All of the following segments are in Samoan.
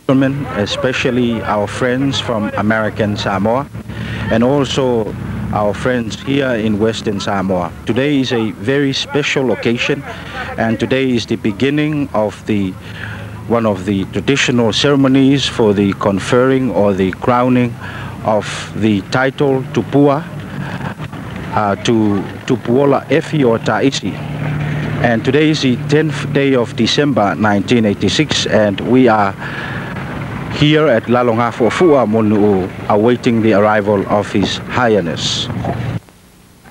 Especially our friends from American Samoa and also our friends here in Western Samoa. Today is a very special occasion, and today is the beginning of the one of the traditional ceremonies for the conferring or the crowning of the title Tupua to Tupuola Efi or Ta'isi. And today is the 10th day of December 1986, and we are here at Lalogafuafua, Mulinuu, awaiting the arrival of His Highness.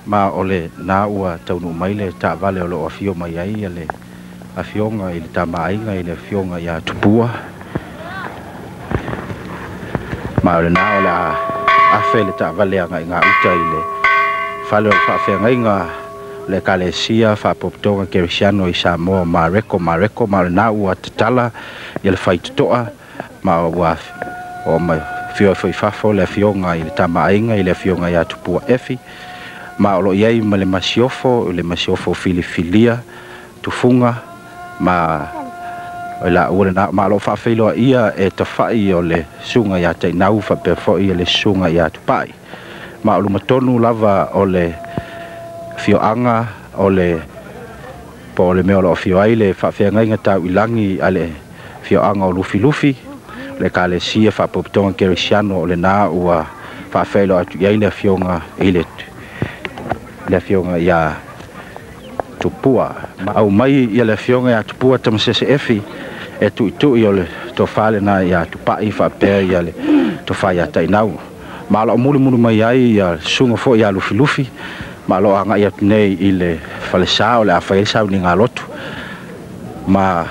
Ma o lena ua taunuu mai le taavale o loo afio mai ai le afioga i le tamaaiga i le afioga ia Tupua. Ma o lena o le a afe le taavale agai gauta i le fale o le faafeagaiga le Ekalesia Faapopotoga Kerisiano i Samoa, Mareko Mareko. Ma o lena ua tatala ia le faitotoa ma ua o mai fio foi fafo le afioga i le tamaaiga i le afioga ia Tupua Efi, ma o loo i ai ma le masiofo filifilia tufuga ma o la ua lena, ma o loo faafeiloa ia e tafai o le susuga ia Tainau faapea foi le susuga ia Tupai. Ma o lumatonu lava o le afioaga o le po o le mea o loo afio ai le faafeagaiga tau ilagi a le afioaga o Lufilufi, le Ekalesia Faapopotoga Kerisiano, o lena ua faafeiloa atu i ai le afioga i le afioga ia Tupua. Ma au mai ia le afioga ia Tupua Tamasese Efi e tuitui o le tofa lena ia Tupai faapea ia le tofa ia Tainau. Ma o mulimuli mai ai ia susuga foi ia Lufilufi, ma o loo agai atu nei i le falesa o le a fai ai sauniga lotu. Ma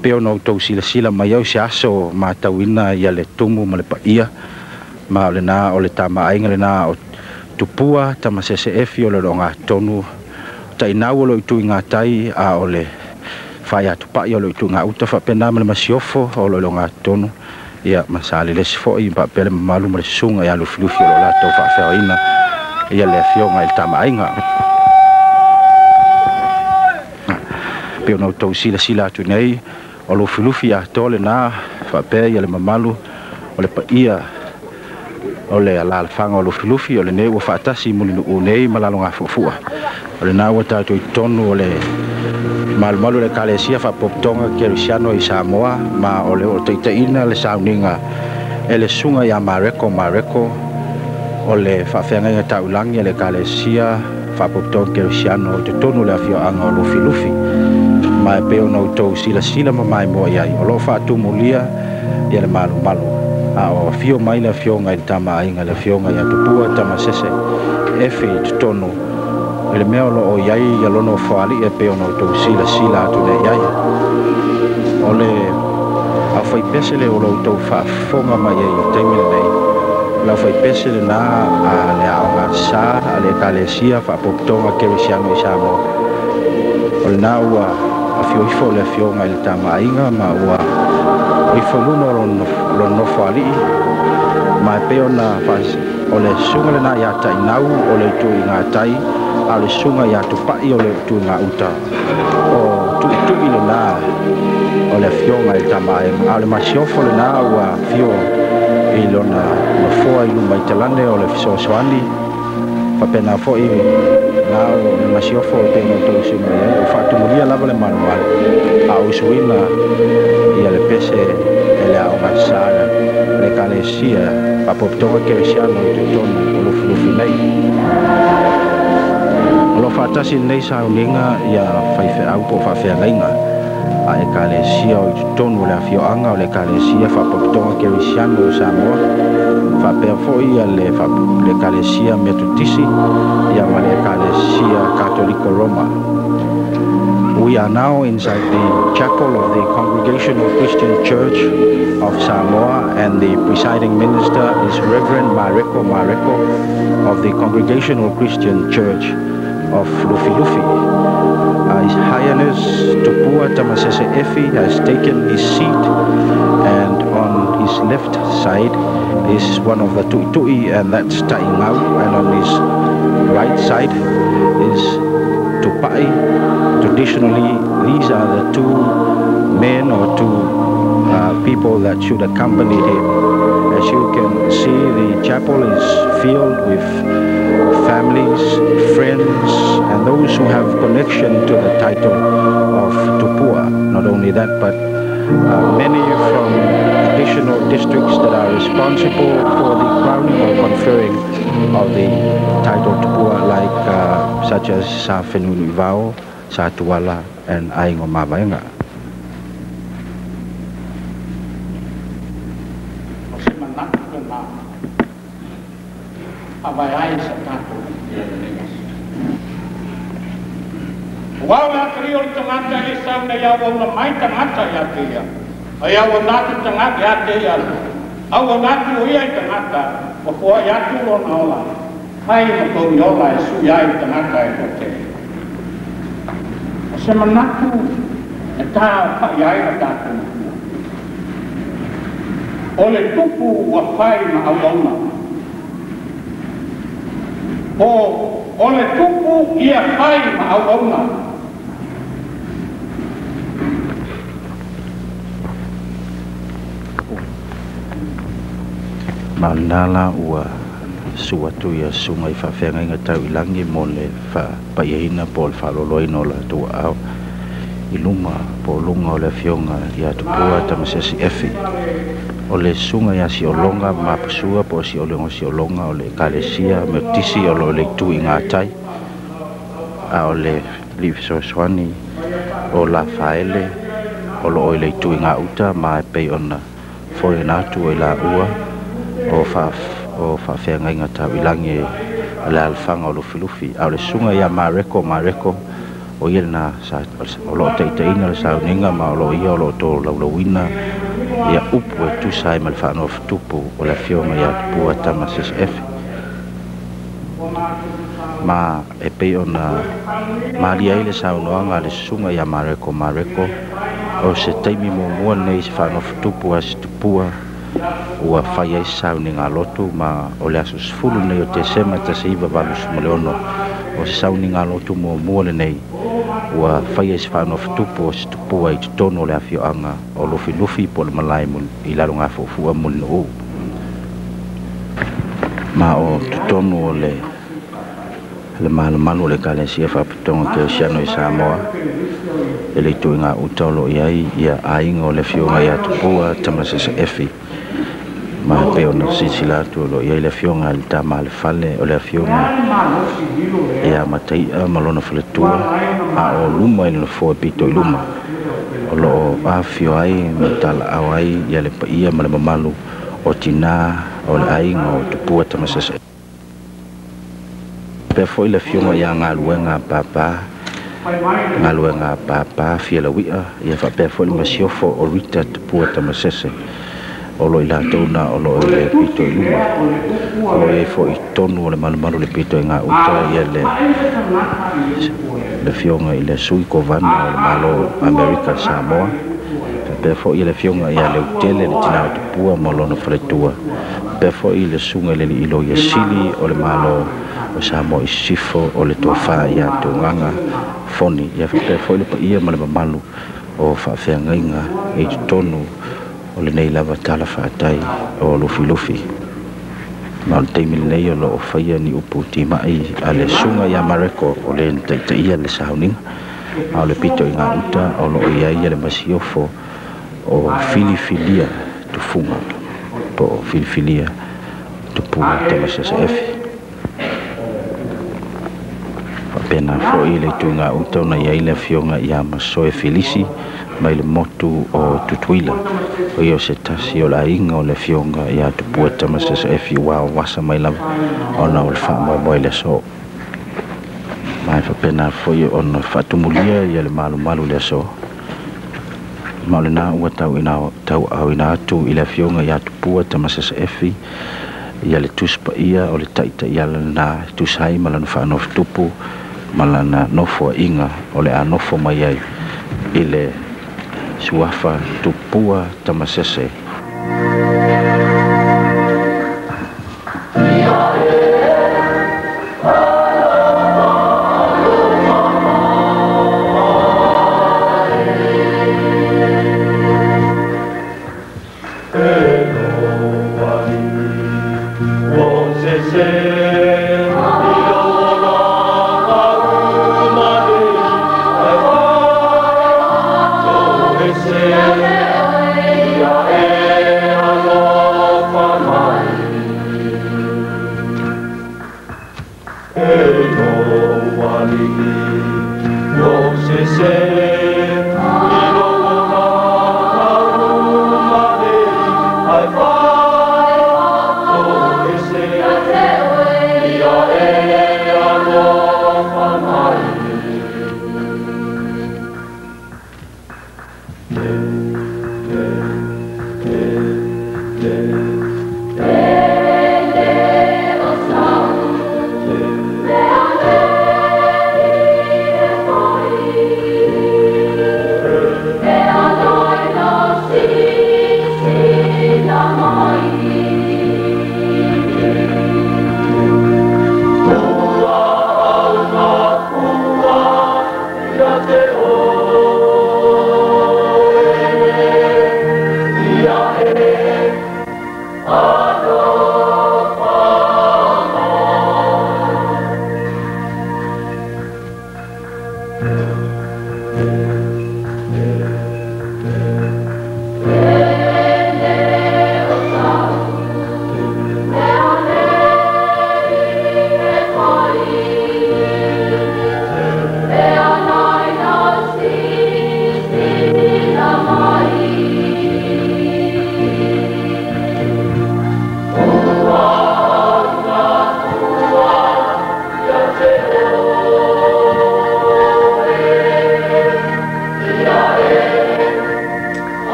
pe ona outou silasila mai au se aso matauina ia le tumu ma le paia. Ma o lena o le tamaaiga lena o Tupua Tamasese Efi o le logatonu Tainau o lo itu i gatai, a o le fai atupai o lo itu gauta faapena ma le masiofo o lo logatonu ia ma sa lelesi foi faapea le mamalu ma le susuga ia Lufilufi o lo latou faafeaoina ia le afioga i le tamaaiga. Pe ona outou silasila atu nei o Lufilufi atoa lena faapea ia le mamalu o le paia o le alalafaga o Lufilufi o lenei ua faatasi Mulinuu nei ma Lalogafuafua. O lena ua tatou i totonu o le malumalu le Ekalesia Faapopotoga Kerisiano i Samoa, ma o le o taitaiina le sauniga e le susuga ia Mareko Mareko o le faafeagaiga taulagi a le Ekalesia Faapopotoga Kerisiano i totonu o le afioaga o Lufilufi. Ma e pei ona outou silasila ma maimoa i ai o loo faatumulia ia le malumalu a o afio mai le afioga i le tamaaiga, le afioga ia Tupua Tamasese Efi i totonu i le mea o loo i ai ia lona foalii e pei ona outou silasila atu nei ai. O le aufaipese le o lo outou faafofoga mai ai i taimi lenei, le aufaipese lena a le aoga sa a le Ekalesia Faapopotoga Kerisiano i Samoa. O lena ua afio ifo le afioga i le tamaaiga ma ua ifo i luna o lona nofo alii. Ma e pei ona o le susuga lena ia Tainau o le itu i gatai, a o le susuga ia Tupai o le itu i gauta, o tuitui lena o le afioga i le tamaaiga. A o le masiofo lena ua afio i lona nofoa i luma i talane o le fesoasoani faapena foi na o le masiofo e pei ona outou usu mai ai o faatumulia lava le malumalu a o usuina ia le pese e le aoga sa le Ekalesia Faapopotoga Kerisiano i totonu o Lufilufi nei. O lo faatasi lenei sauniga ia faifeau po o faafeagaiga a Ekalesia o i totonu o le afioaga o le Ekalesia Faapopotoga Kerisiano o Samoa faapea foi ia le Ekalesia Metotisi ia ma le Ekalesia Katoliko Roma. We are now inside the chapel of the Congregational Christian Church of Samoa, and the presiding minister is Reverend Mareko Mareko of the Congregational Christian Church of Lufilufi. His Highness Tupua Tamasese Efi has taken his seat, and on his left side is one of the Tuitui, and that's Taingau, and on his right side is Tupai. Traditionally, these are the two men or two people people that should accompany him. As you can see, the chapel is filled with families, friends, and those who have connection to the title of Tupua. Not only that, but many from additional districts that are responsible for the crowning or conferring of the title Tupua, like such as Sa Fenunuivao, Sa Tuala, and Aiga o Mavaega. O le tupu ia fai ma auauna. Manala ua suatu ia suga i faafeagaiga tau i lagi mo le faapaiaina po o le faaloloina o latou aao i luma po o luga o le afioga iā Tupua Tamasese Efi. O le suga iā Siologa ma Mapasua po o Siologa Siologa o le Ekalesia Metotisi o loo i le itu i gatai, a o le alii fesoasoani o Lafaele o loo i le itu i gauta ma e pei ona foeina atu ai laua o faafeagaiga tau i lagi a le alafaga o Lufilufi. A o le suga iā Mareko Mareko o ia lena o loo taitaiina le sauniga ma o loo ia o loo tolaulauina ia upu e tusa ai ma le faanofotupu o le afioga iā Tupua Tamasese Efi. Ma e pei ona malia ai le saunoaga a le susuga iā Mareko Mareko o se taimi muamua lenei se faanofotupu a se Tupua ua fai ai se sauniga lotu ma o le aso 10 lenei o Tesema 1986 o se sauniga lotu muamua lenei ua fai ai se faanofotupu o se Tupua i totonu o le afioaga o Lufilufi po o le malae i lalogafuafua Mulinuu. Ma o totonu o le malumalu o le Ekalesia Faapotopotoga Kerisiano i Samoa e le itu i gauta o loo i ai ia aiga o le afioga iā Tupua Tamasese Efi. Ma e pei ona silasila atu o loo i ai le afioga i le tama le fale o le afioga ia Mataia ma lona faletua, a o luma i le nofoa e pito i luma o loo afifio ai ma talaau ai ia le paia ma le mamalu o tinā o le aiga o Tupua Tamasese. Pea foi le afioga ia Galuega Papa Galuega Papa Fialauia ia faapea foi le masiofo o Rita Tupua Tamasese o loo i latou na o loo i le pito i luma. O loo i ai foi i totonu o le malumalu le pito i gauta ia le afioga i le sui kovana o le Malo Amerika Samoa. Faapea foi le afioga ia Leutele le tinā o Tupua ma lona faletua. Faapea foi le susuga i le alii loia sili o le Malo o Samoa i Sisifo o le tofa ia Tugaga Foni. Ia faapea foi le paia ma le mamalu o faafeagaiga i totonu o lenei lava tala faatai o Lufilufi. Ma o le taimi lenei o loo faia ni upu timai a le susuga ia Mareko o le na taitaia le sauniga, a o le pito i gauta o loo i ai le masiofo o Filifilia Tufuga po o Filifilia Tupua Tamasese Efi. Faapena foi le itu i gauta ona i ai le afioga ia Masoe Filisi mai le motu o Tutuila. O ia o se tasi o le aiga o le afioga ia Tupua Tamasese Efi ua wasa mai lava ona o le faamoemoe i le aso. Ma e faapena foi ona faatumulia ia le malumalu i le aso. Ma o lena ua tauaaoina atu i le afioga ia Tupua Tamasese Efi ia le tusi paia o le taitaiala lena e tusa ai ma lana faanofotupu ma lana nofoaiga o le a nofo mai ai i le suafa Tupua Tamasese.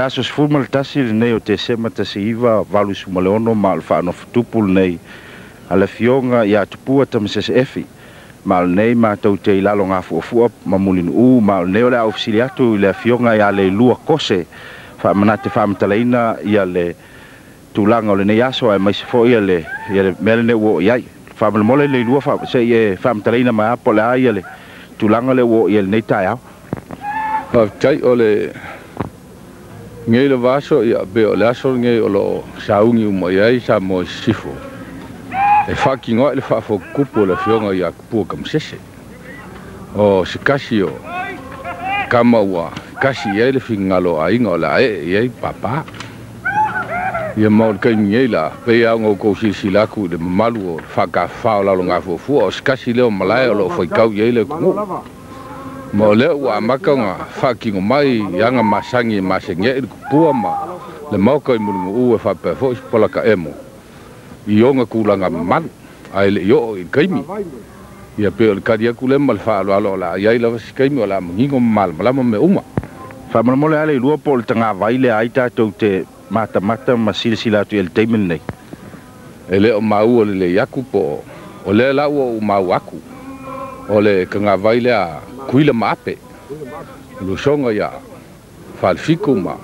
Aso 11 lenei o Tesema 1986 ma o le faanofotupu lenei a le afioga ia Tupua Tamasese Efi ma o lenei matou te i lalo gafuafua ma Mulinu'u ma o lenei o le a ofisili atu i le afioga ia Leilua Kose faamanate faamatalaina ia le tulaga o lenei aso aemaise fo'i ia le mea lenei ua oo i ai. Faamolemole Leilua se'i e faamatalaina mai a po o le a ia le tulaga lea ua oo i ai lenei taeao. Faafetai o le ngei le vaso ia pe o le aso ngei o lo saugi uma i ai sa mo sifo. E whakinoa i le whaafokupu o le fionga i a kupua kamasese. O se kasi o kama ua kasi i ai le fingalo a inga o la e i ai papa. Ia mau le kaimi ngei la pe au ngau kou silasilaku i le mamalu o le whakawhao lalo ngā fuafua o se kasi leo malae o lo whaikau i ai le kungu. Ma o lea ua amaka nga whakingo mai i anga masangi e masenge i le kupua ma le mauka i Mulinu'u e whapea fo'i polaka emo. I onga kūlanga mamalu, ai le i oo i kaimi. Ia pe o le kari aku le ma le whaaloalo o la iai lava si kaimi o la mangingo malamalama me uma. Faamolemole ale i lua po o le tagavai le ai tatou te matamata ma silasila atu i le taimi lenei. E le o maua le lei aku po o lea la ua u mau aku. O le tagavai lea kuila ma ape. Lusonga ia whaalfiku ma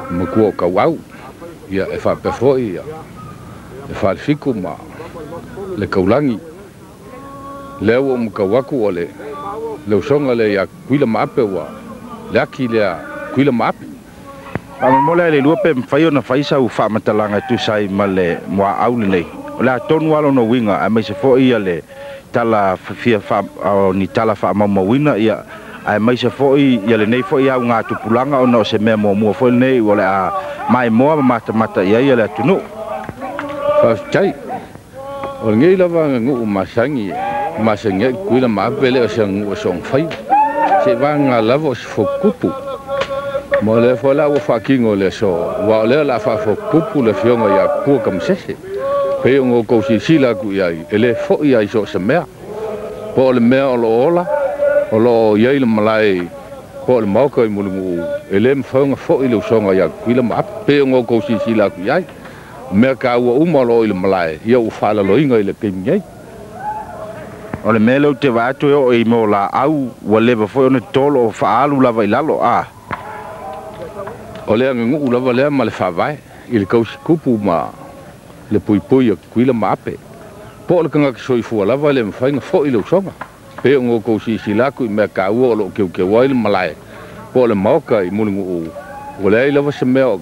makua o kauau. Ia e whaapea fo'i ia e whaalfiku ma le kaulangi. Lea ua makau aku o le usonga le ia kuila ma ape ua le aki lea kuila ma ape. Faamolemole ale i lua pe mawhai ona whaisa u whaamatalaga e tusa ai ma le muaau lenei. O le a tonu alo no winga a mai se foi ia le tala fia fa ni tala fa maumauina ia ae mai se foi ia lenei foi au ngā tupulaga ona o se mea muamua foi lenei ua le a maimoa ma matamata i ai ia le atunuu. Faafetai. O lenei lava aganuu masani masani ai Tutuila ma Ape le o se aganuu e soogafai. Se vaga lava o se fotukupu. Ma o lea foi la ua faatino i le aso, aua o lea o le a faafotukupu le afioga ia Pua Tamasese. Pei ona outou silasila atu i ai, e le foi lava i so o se mea. Po o le mea o lo o ola, o lo o i ai le malae po o le maota i Mulinuu, e le mafai ona foi le usoga ia Tutuila ma Ape. Pei ona outou silasila atu i ai, o mea taua uma o lo o i le malae, ia ua faalaloina i le taimi nei. O le mea lea ou te vaai atu e oo i mea o laau, ua leva foi ona tolo o faaalu lava i lalo, a. O le aganuu lava lea ma le faavae i le tausitupu ma le puipui a Tutuila ma Ape. Po o le tagata soifua lava e le mafai ona foi le usoga. Pei ona outou silasila atu i mea taua o lo o teuteu ai le malae po o le maota i Mulinuu, ua leai lava se mea o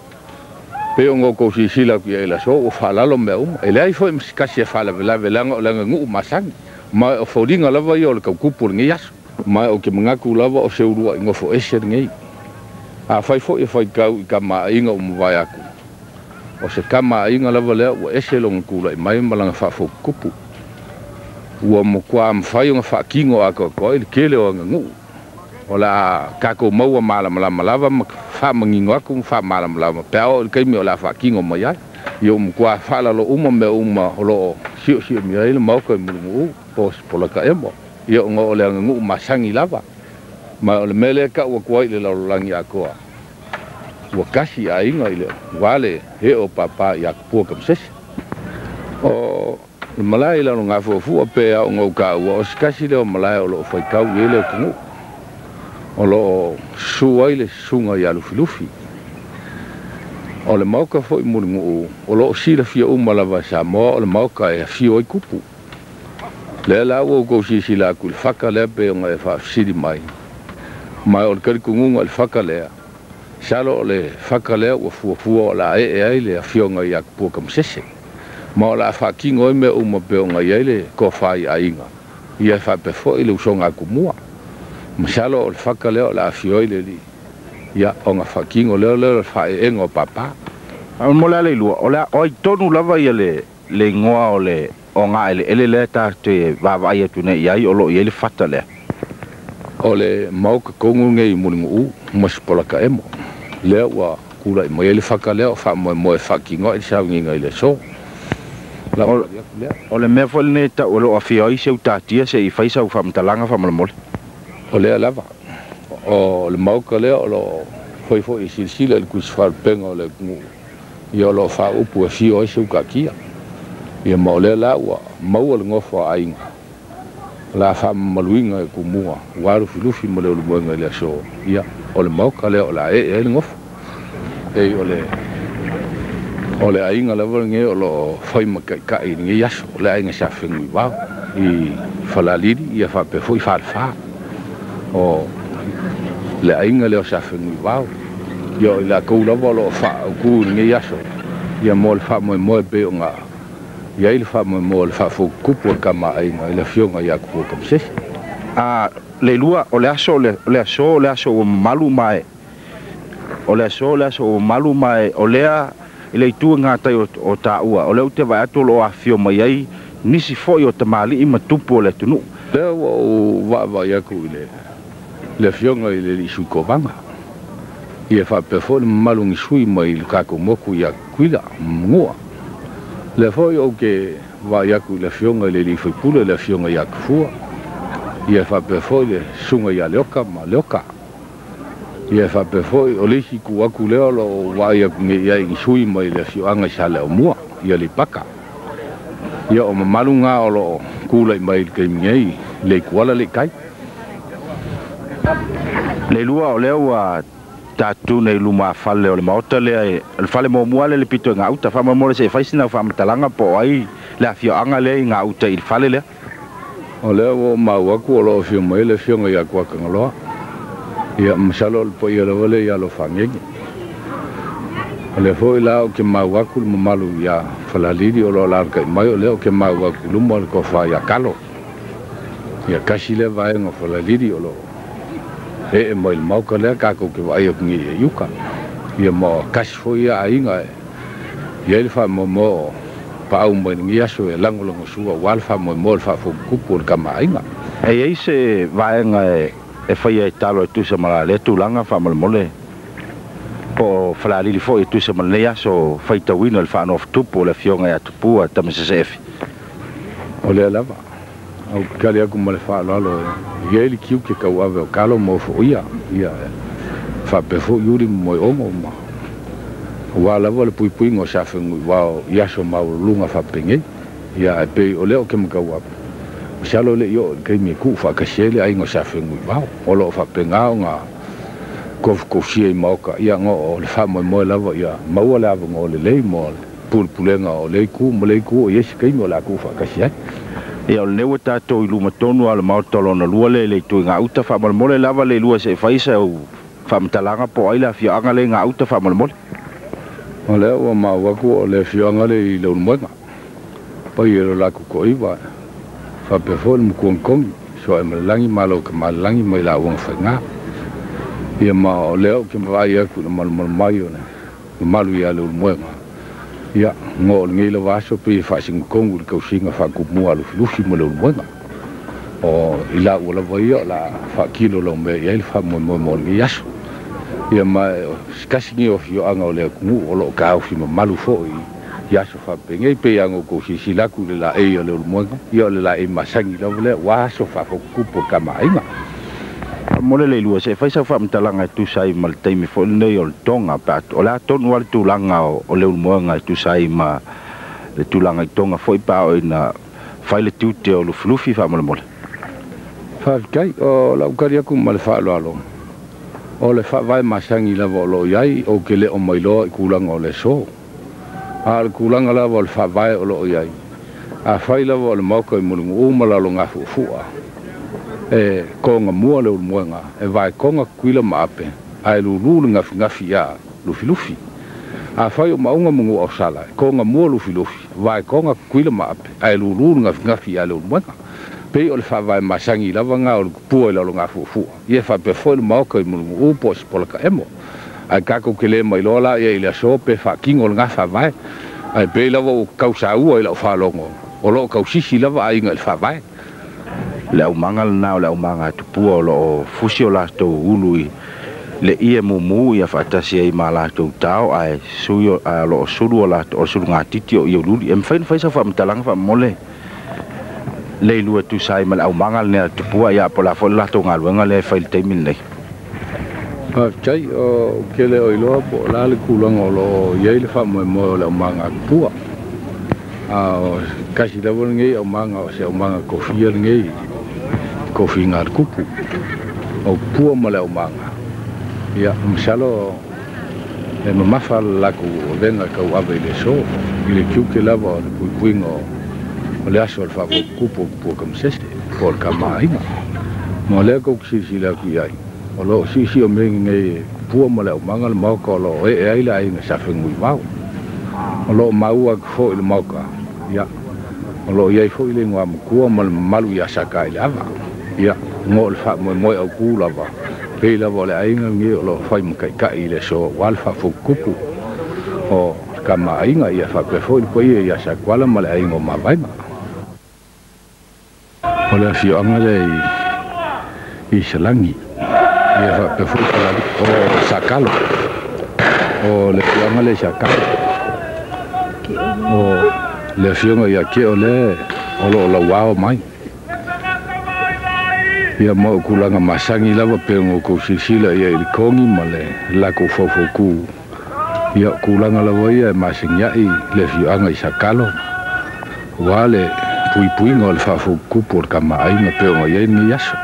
pei ona outou silasila atu i ai i le aso, ua faalalo mea uma. E leai foi ma se tasi e faalavelave leaga o le aganuu masani, ma o foliga lava ia o le tautupu o lenei aso. Ma ou te manatu lava o se uluai nofo ese lenei. Afai foi e faitau i tamaaiga ua mavae atu, o se tamaaiga lava lea ua ese lona tulai mai ma lana faafotutupu. Ua matua mafai ona faatino atoatoa i le tele o aganuu. O le a tatou maua malamalama lava ma faamanino atu ma faamalamalama pe a oo i le taimi o le a faatino mai ai. Ia ua matua faalalo uma mea uma o lo o siosiomia ai le maota i Mulinuu po o se polaka emo. Ia ona o le aganuu masani lava. Ma o le mea lea e tau atu ai i le lalolagi atoa, ua tasi aiga i le wā le ee o Pāpā ia Pua Tamasese. O le malae i lalo gafuafua pe a o ona ou taua, o se tasi lea o malae o lo o faitau i ai le atunuu, o lo o susu ai le susuga ia Lufilufi. O le maota foi Mulinuu, o lo o silafia uma lava e Samoa o le maota e afio ai tupu. Lea la ua outou silasila atu i le faka lea pei ona e faafesili mai, ma o le talitonuga i le faka lea, masalo o le faka lea ua fuafua o le a ee ai le afioga ia Tupua Tamasese, ma o le a faatino ai mea uma pei ona i ai le tofa i aiga, ia e faapea foi le usoga a Tumua. Masalo o le faka lea o le a afio ai le alii, ia ona faatino lea o le faaeega o Pāpā. Mo le ala i lua, o le a oi tonu lava ia le igoa o le ogaeleele lea tatou te vaavaai atu nei i ai o lo o i ai le fata lea. O le maota tonu lenei i Mulinuu ma se polaka emo. Lea ua tulai mai ai le faka lea o faamoemoe e faatino ai le sauniga i le aso. O le mea foi lenei e tau o lo o afio ai se utatia se i fai sau faamatalaga faamolemole. O lea lava. O le maota lea o lo o fai foi e silasila i le tusi faalupega o le atunuu. Ia o lo o faaupu e afio ai se utatia. Ia ma o lea la ua maua le nofo a aiga. O le a faamamaluina e Tumua ua lufilufi ma le ulumoega i le aso. Ia o le maota lea o le a ee ai le nofo. Ei o le aiga lava lenei o lo o fai ma taitai i lenei aso. O le aiga sa Fenunuivao i Falalili ia faapea foi Falefa. O le aiga lea o sa Fenunuivao. Ia o i latou lava o lo o faautu i lenei aso. Ia mo le faamoemoe pei ona i ai le faamoemoe o le faafotutupu o le tamaaiga i le afioga ia Tupua Tamasese. A le lua, o le aso o le aso o le aso ua mamalu ma e o le aso o le aso ua mamalu ma e o lea i le itu e gatai o taua, o lea ou te vaai atu o lo o afifio mai ai nisi foi o tamalii ma tupu o le atunuu. Lea ua ou vaavaai atu i le afioga i le alii sui kovana. Ia faapea foi le mamalu ni sui mai le tatou motu ia Tutuila ma Manua. Lea foi ou te vaai atu i le afioga i le alii faipule, le afioga ia Tafua. Ia faapea foi le susuga ia Leoka ma Leoka. Ia faapea foi o le isi tu atu lea o lo o vaai atu nei i ai ni sui mai le afioaga i Saleaumua, ia Leipaka. Ia o mamalu ngā o lo o tulai mai i le taimi nei, le ituala le i tai. Le lua o lea ua tatou nei luma fale o le maota lea e le fale muamua le pito i gauta faamolemole se i fai sina faamatalaga po o ai le afioaga lea i gauta i le fale lea. O lea ua ou maua atu o lo o afio mai le afioga ia Kuakagaloa. Ia masalo o le paia lava lea ia Alofagege. O lea foi la ou te maua atu le mamalu ia Falalili o lo alalatai mai o lea ou te maua atu i luma o le tofa ia Kalo. Ia tasi lea vaega o Falalili o loo ee mai le maota lea tatou te vaai atu nei i uta. Ia ma tasi foi ia aiga e i ai le faamoemoe o paau mai lenei aso e lagolagosua aua le faamoemoe o le faafotutupu o le tamaaiga. E i ai se vaega e faia e talo e tusa ma la lea tulaga faamolemole po o Falalili foi e tusa ma lenei aso faitauina le faanofotupu o le afioga ia Tupua Tamasese Efi? O lea lava ou te tali atu ma le faaaloalo e i ai le tiute tauave o talo ma ofoia ia faapea foi Iuli ma Moeogo ma aua lava le puipuiga o sa feguivao i aso maualuluga faapenei. Ia ae pei o lea ou te matau atu masalo le i oo i le taimi e tuu faatasi ai le aiga o sa feguivao o loo faapena ona kofukousia i maoka. Ia no o le faamoemoe lava ia maua le avanoa lelei mo le pulepulega o le itu ma le itu o i ai se taimi o le a tuu faatasi ai. Ia o lenei ua tatou i luma tonu a le maota lona lua le itu i gauta faamolemole lava le lua se fai sa au faamatalaga po o ai le afioaga le i gauta faamolemole. O lea ua maua atu o le afioaga le i Leulumoega pai e lo latou toaiva faapea foi le Matuanatogi Soaemalelagi malo ka malelagi mai lauga faiga. Ia ma o lea ou te vaai atu i le malumalu mai o le mamalu ia Leulumoega. Ia ngo o lenei lava aso pei e faasigotonu i le tausiga faatumua a Lufilufi ma Leulumoega o i laua lava ia o la faatino lau mea i ai le faamoemoe mo lenei aso. Ia ma se tasi nei o afioaga o le atunuu o loo taofi mamalu foi i aso faapenei pei aga outou silasila atu i le laei o Leulumoega. Ia o le laei masani lava lea ua aso faafotutupu o le tamaaiga. Mo le lua se fai sau faamatalaga e tusa ai ma le taimi foi lenei o le toga pe o le a tonu lava le tulaga o Leulumoega e tusa ai ma le tulaga i toga foi pe a oo ina fai le tiute o Lufilufi faamolemole. Faafetai o lau tali atu ma le faaaloalo o le faavae masani lava o loo i ai ou te le o mailoa i tulaga o le aso a o le tulaga lava o le faavae o loo i ai afai lava o le maoka i Mulinu'u ma Lalogafu'afu'a e togamua Leulumoega e vaetoga Tutuila ma Ape ae lulu le gafigafi iā Lufilufi. Afai o Mauga ma Nuuausala e togamua Lufilufi vaetoga Tutuila ma Ape ae lulu le gafigafi iā Leulumoega pei o le faavae masani lava ga o le tupua i Lalogafu'afu'a. Ia faapea foi le maoka i Mulinu'u po o Sipolaka emo ae tatou te le mailoa la ia i le aso pe faatino lagā faavae ae pei lava ua tausaua i lau faalogo o loo tausisi lava aiga i le faavae. Le aumaga lena o le aumaga a Tupua o loo fusi o latou ulu i le ie mumu ia faatasi ai ma latou tao ae sui ae o loo sulu o latou o le sulugatiti o ia uliuli e mafai ona fai sau faamatalaga faamomole le lua tusa ai ma le aumaga lenei a Tupua ia po o le a foi le latou galuega lea e fai i le taimi lenei. Faafetai o ke le o iloa po o la le tulaga o loo i ai le faamoemoe o le aumaga a Tupua a o kasi lava lenei aumaga o se aumaga kofia lenei kofiga a le tupu o Tupua ma le aumaga. Ia masalo e mamafa le latou avega tauave i le aso i le tiute lava o le puipuiga o le aso o le faafotutupu o Tupua Tamasese po o le tamaaiga ma o lea tou te silasila atu i ai o loo siisii o mea nei e Tupua ma le aumaga le maota o loo ee ai le aiga sa feguivao o loo maua atu foi le maota. Ia o loo i ai foi le igoa matua ma le mamalu ia Saka i le ava. Ia ngo o le faamoemoe autū lava pei lava o le aiga lenei o loo fai mataitai i le aso aua le faafotutupu o le tamaaiga. Ia faapea foi le paia ia Satuala ma le aiga o Mavaega o le afioaga lea i Salagi. Ia faapea foi Falali o Sakalo o le afioaga lea i Sakalo o le afioga ia Keo le o loo lauao mai. Ia ma o tulaga masani lava pe ona outou silasila ia i le togi ma le latou faufautu. Ia o tulaga lava ia e masenia'i le afioaga i Sakalo ua le puipuiga o le faafotutupu o le tamaaiga pe ona i ai lenei aso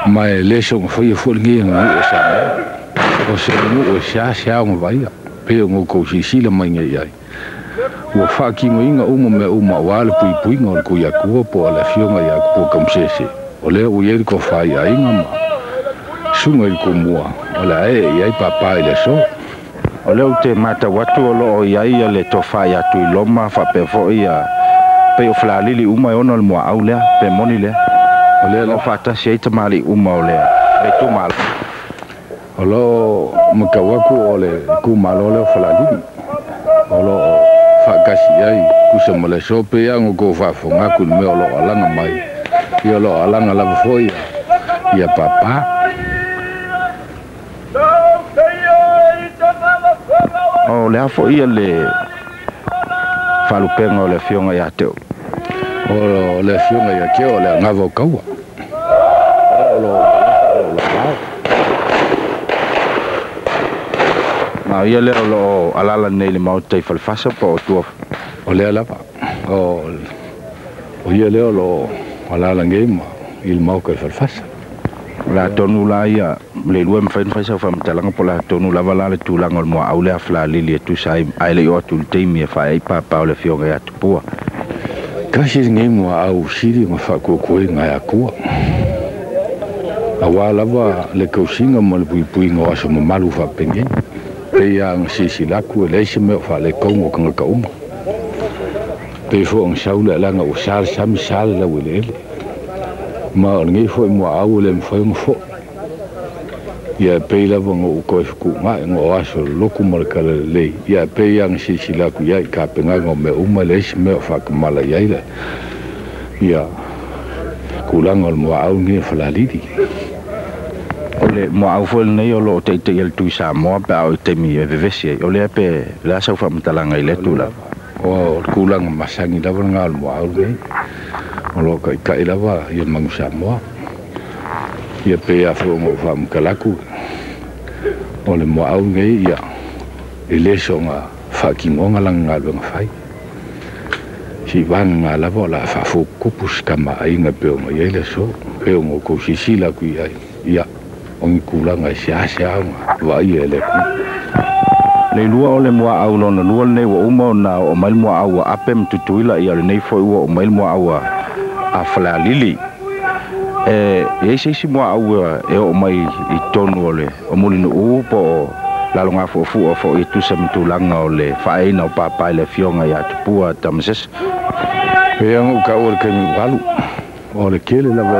ma e lē soga faia foi lenei aganuu o Samoa o se aganuu e seasea ona vaia pe ona outou silasila mai nei ai ua faatinoina uma mea uma auā le puipuiga o le Tuiatua po o le afioga ia Tupua Tamasese o lea ua i ai le tofa i aiga ma suga i le tumua o le a ee i ai pāpā i le aso. O lea ou te matau atu o loo i ai le tofa ia Tuiloma faapea foi ia pei o Falealili uma e ona le muaau lea pe moni lea. O lea o faatasi ai tamalii uma o le itumalo. O loo matau atu o le itumalo lea o Falealili. O loo faatasi ai tusa ma le aso pei lava ona outou faafofoga atu i le mea o loo alaga mai. Ia o loo alaga lava foi ia papa. O le a foi ia le faalupega o le afioga ia te oe? O le afioga ia te o le agava o taua. O lo o Ma ia lea o loo alala nei le maota i Falefasa po o tua? O lea lava. O ia lea o loo alala nei ma i le maota i Falefasa. O le a tonu la ia le lua mafai ona fai sau faamatalaga po o le a tonu lava la le tulaga o le muaau lea a Falealili e tusa ai ae le i oo atu i le taimi e faaee ai papa o le afioga ia Tupua. Tasi lenei muaau sili ma faakuakuaina e Atua. Auā lava le tausiga ma le puipuiga o aso mamalu faapenei. Pei lava ona silasila atu e leai se mea o faaletonu o tagata uma. Pei foi ona sau le alaga ua sa le sami sa le laueleele. Ma o lenei foi muaau e le mafai ona foi. Ia e pei lava ona ou toe fetuunai ona o aso o le lotu ma le talalelei. Ia e pei lava ona silasila atu i ai i tapenaga o mea uma e leai se mea o faatamala i ai le ia tulaga o le muaau lenei o Falealili. O le muaau foi lenei o loo taitaia le Tui Samoa pe a oo i taimi e vevesi ai. O lea pe o le a sau faamatalaga i lea tulaga? O le tulaga masani lava lena o le muaau lenei. O loo taitai lava ia Manu Samoa. Ia pei lava foi ona ou faamatala atu, o le muaau lenei ia e le soona faatinoga lana galuega fai. Sivaga lava o le a faafotutupu se tamaaiga pei ona i ai le aso, pei ona outou silasila atu i ai, ia o ni tulaga e seasea ona vaaia e le atunuu. Le lua o le muaau lona lua lenei ua uma ona oo mai le muaau a Ape ma Tutuila, ia o lenei foi ua oo mai le muaau a Falealili. E i ai se isi muaau e oo mai i totonu o le o Mulinuu po o Lalogafuafua foi e tusa ma tulaga o le faaeina o papa i le afioga ia Tupua Tamasese? Pei ona ou taua i le taimi ua alu, o le tele lava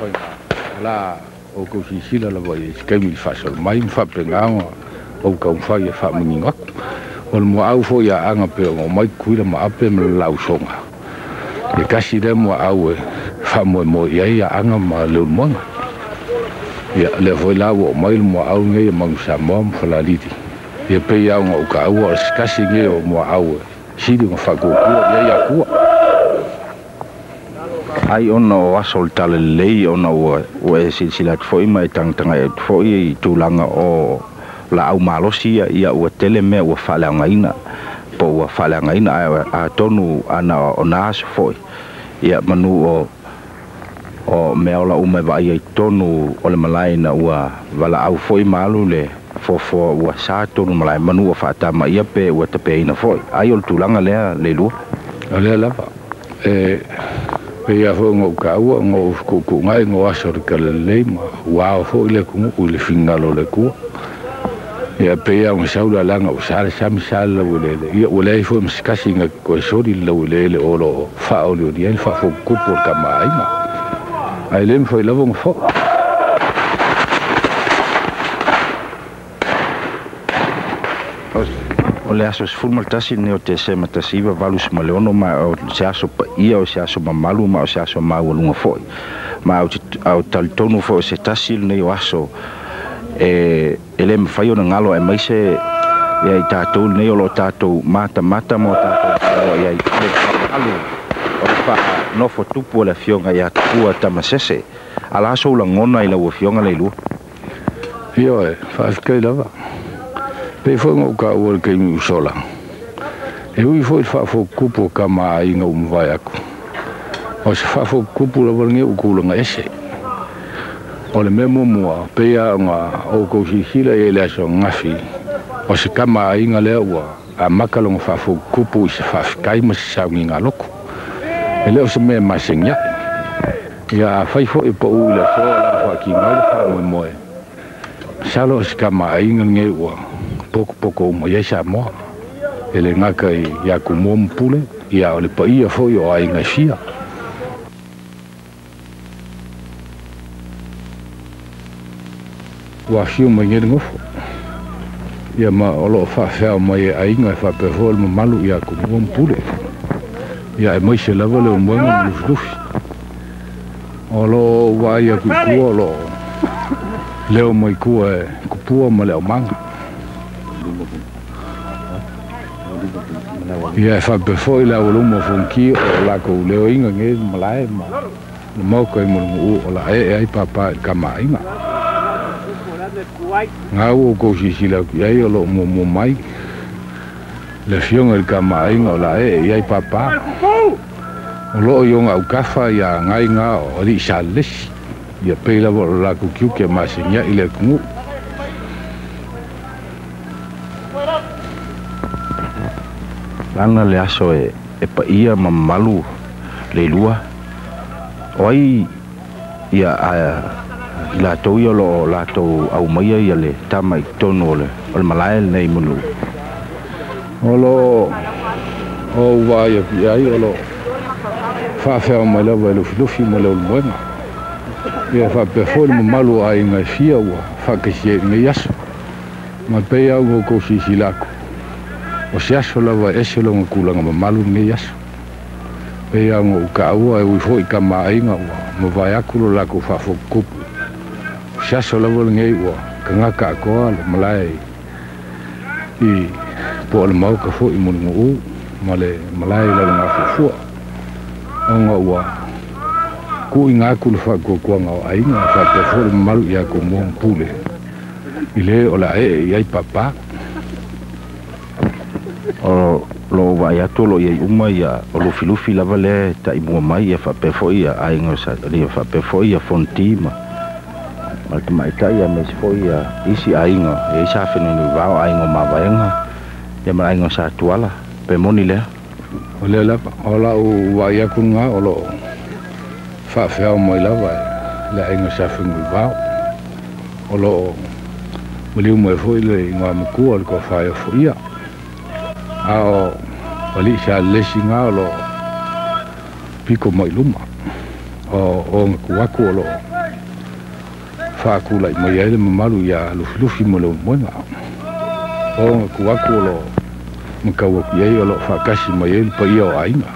o o la outou silasila lava i ai i se taimi i le faasolo mai ma faapena ona ou taumafai e faamanino atu. O le muaau foi ia Aana pei ona omai Tutuila ma Ape ma le la usoga, e tasi lea muaau e faamoemoe i ai Aana ma Leulumoega. Ia lea foi la ua omai le muaau lenei e Manu Samoa ma Falealili. Ia pei lava ona ou taua o se tasi lenei o muaau e sili ona faatuatua i ai Atua. Ai ona o aso o le talalelei ona ua e silasila atu foi ma e tagatagai atu foi i tulaga o laau malosi ia, ia ua tele mea ua faaleaogaina po ua faaleagaina ae atonu ana o na aso foi ia manu o mea ola uma e vaaia i totonu o le malae ina ua valaau foi ma alu le foafoa ua sa tonu malae manu ua faatamaia pe ua tapeaina foi. Ai o le tulaga lea le lua? O lea lava. E pei lava foi ona ou taua ona ou fetuutuunai ona o aso o le talalelei ma ua ao foi le atunuu i le finagalo o le Atua. Ia pei lava ona sau le alaga ua sa le sami sa le laueleele. Ia ua leai foi ma se tasi na te toe soli le laueleele o lo o faaolioli ai le faafotutupu o le tamaaiga. Ae le mafai lava ona foi. O le aso 11 lenei o Tesema 1986 ma o se aso paia o se aso mamalu ma o se aso maualuga foi. Ma ou te talitonu foi o se tasi lenei o aso e le mafai ona galo aemaise ia i tatou lenei o loo tatou matamata ma o tatou maloa i ai le mamalu o le faanofo tupu o le afioga ia Tupua Tamasese. A la sou lagona i lau afioga Leilua? Ioe, faafetai lava. Pei foi ona ou taua i le taimi ua sola, e ui foi i le faafotutupu o tama a aiga ua mavae atu, o se faafotutupu lava lenei ua tulaga ese. O le mea muamua, pei lava ona outou silasila i ai i le aso ananafi, o se tama a aiga lea ua amata lona faafotutupu i se faafetai ma se sauniga lotu. E le o se mea e maseni ae. Ia afai foi e pau i le aso o le a faatino ai le faamoemoe, Masalo o se kamaaiga lenei ua pokopoko uma i ai Samoa. E le gata i Tumua ma Pule, ia o le paia foi o aiga e fia. Ua afio mai nei le nofo. Ia ma o loo faafeao mai e aiga e faapea foi le mamalu ia Tumua ma Pule. Ia e maise lava le umuega ma Lufilufi. O loo vaai atu i tua o loo leo mai tua e kupua ma le aumaga. Ia e faapea foi le aualuma o Fonoti o latou leoina nei le malae ma le maota i Mulinuu o la ee ai papa i le kamaaiga. Gā ua outou silasila atu i ai o loo muamua mai le afioga i le kamaaiga o la ee i ai papa. O loo i ona autafa ia gaiga o alii Salelesi. Ia pei lava o le latou tiute e maseniai le atunuu. Lana le aso e paia ma mamalu le ilua. O ai ia i latou ia o loo latou aumaia ia le tama i totonu o le malae lenei i Mulinuu. O loo ou vaai atu i ai o loo faafeao mai lava e Lufilufi ma le Ulumoega. Ia faapea foi le mamalu o aiga e fia ua faatasia i lenei aso. Ma pei lava ona outou silasila atu, o se aso lava e ese lona tulaga mamalu lenei aso. Pei lava ona ou taua e ui foi i tamaaiga ua mavae atu lo latou faafotutupu. O se aso lava lenei ua tagata atoa le malae i po o le maota foi i Mulinuu ma le malae i Lalogafofua. Ona ua tuuina atu le faatuatuaga o aiga e faapea foi le mamalu ia Tumua ma Pule i le o le a ee i ai papa. O loo vaai atu o loo i ai uma ia o Lufilufi lava lea e taimua mai ia faapea foi ia aiga o Sa faapea foi ia Fonoti ma le tamaitai aemaise foi ia isi aiga e i ai sa Fenunuivao, aiga o Mavaega ia ma le aiga o Satuala. Pe moni lea? O lea lava, o lau vaai atu lena o loo faafeao mai lava e le aiga sa Fenunuivao. O loo maliu mai foi le igoa matua o le toafa e ofoia. A o alii Salelesi ngā o loo piko mai luma. O ona tu atu o loo faatulai mai ai le mamalu ia Lufilufi ma le Ulumoega. O ona tu atu o loo matau atu i ai o loo faatasi mai ai le paia o aiga.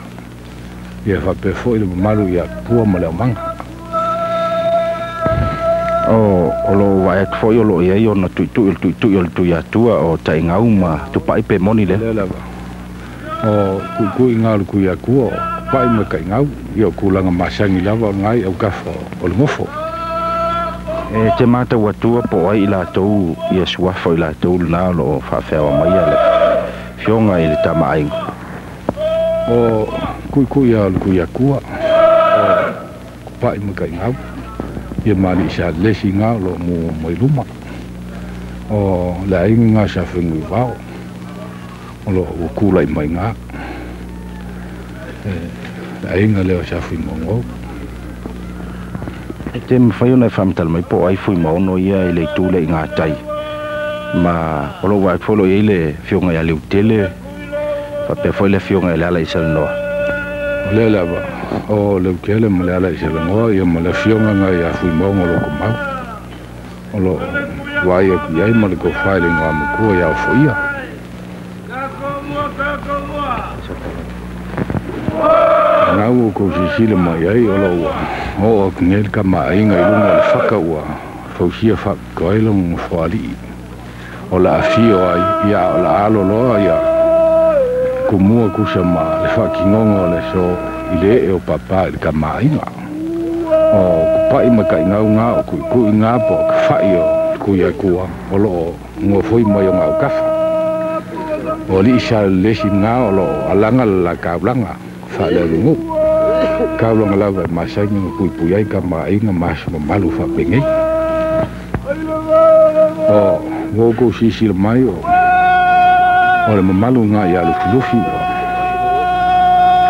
Ia faapea foi le mamalu ia Pua ma le aumaga. O loo vaai atu foi o loo i ai ona tuitui o le tuitui o le Tuiatua o Taigau ma Tupai pe moni lea? Lea lava. O tuitui ngā o le Tuiatua o Tupai ma Taigau. Ia o tulaga masani lava o ngai autafa o le nofo. E te matau atua po o ai i latou ia suafa o i latou lena o loo faafeaoa mai ia le fioga i le tamaaiga. O kuikui a o le Tuiatua o Tupai ma Taigau. Ia ma alii Salelesi ngā o loo mua mai luma. O le aiga ngā sa Fenunuivao o loo ua tulai mai ngā. Le aiga lea o sa Fuimaono. E te mawhai ona e whamatala mai po o ai Fuimaono ia i le itu le i ngā tai. Ma o loo vaai atu foi o loo i ai le fioga ia Leutele, faapea foi le fioga i le ala i Salanoa. O lea lava, o Leutele ma le ala i Salanoa, ia ma le afioga ngā ia Fuimaono Lokomau. O loo vaai atu i ai ma le tofa i le igoa matua ia Ofoia. Ngā ua kou silasila mai ai o loo ua oo atu nei le kamaaiga i luga o le faka ua fausia faapitoa ai lona nofoalii. O le afio ai ia o le alo loa ia Tumua tusa ma le faatinoga o le aso i le ee o papa i le kamaaiga. O Tupai ma Taigau ngā o kuikui ngā po o ka fai o le Tuiatua o loo nofoi mai o ngā autafa. O alii Salelesi ngā o loo alaga le la taulaga faalealugu. Taulaga lava e masani ona puipui ai kamaaiga ma aso mamalu faapenei. O ua outou silasila mai o le mamalu ngā ia Lufilufi ua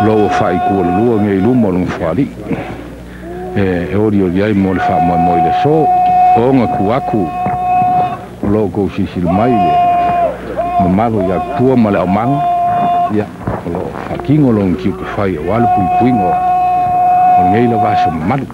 loo ua faaitua le lua nei i luma o le nofoalii. E olioli ai mo le faamoemoe i le aso. O ona tu atu O loo kou silasila mai le mamalu ia tua ma le aumaga ia o loo faatino lona tiute fai auā le puipuiga o lenei lava aso mamalu.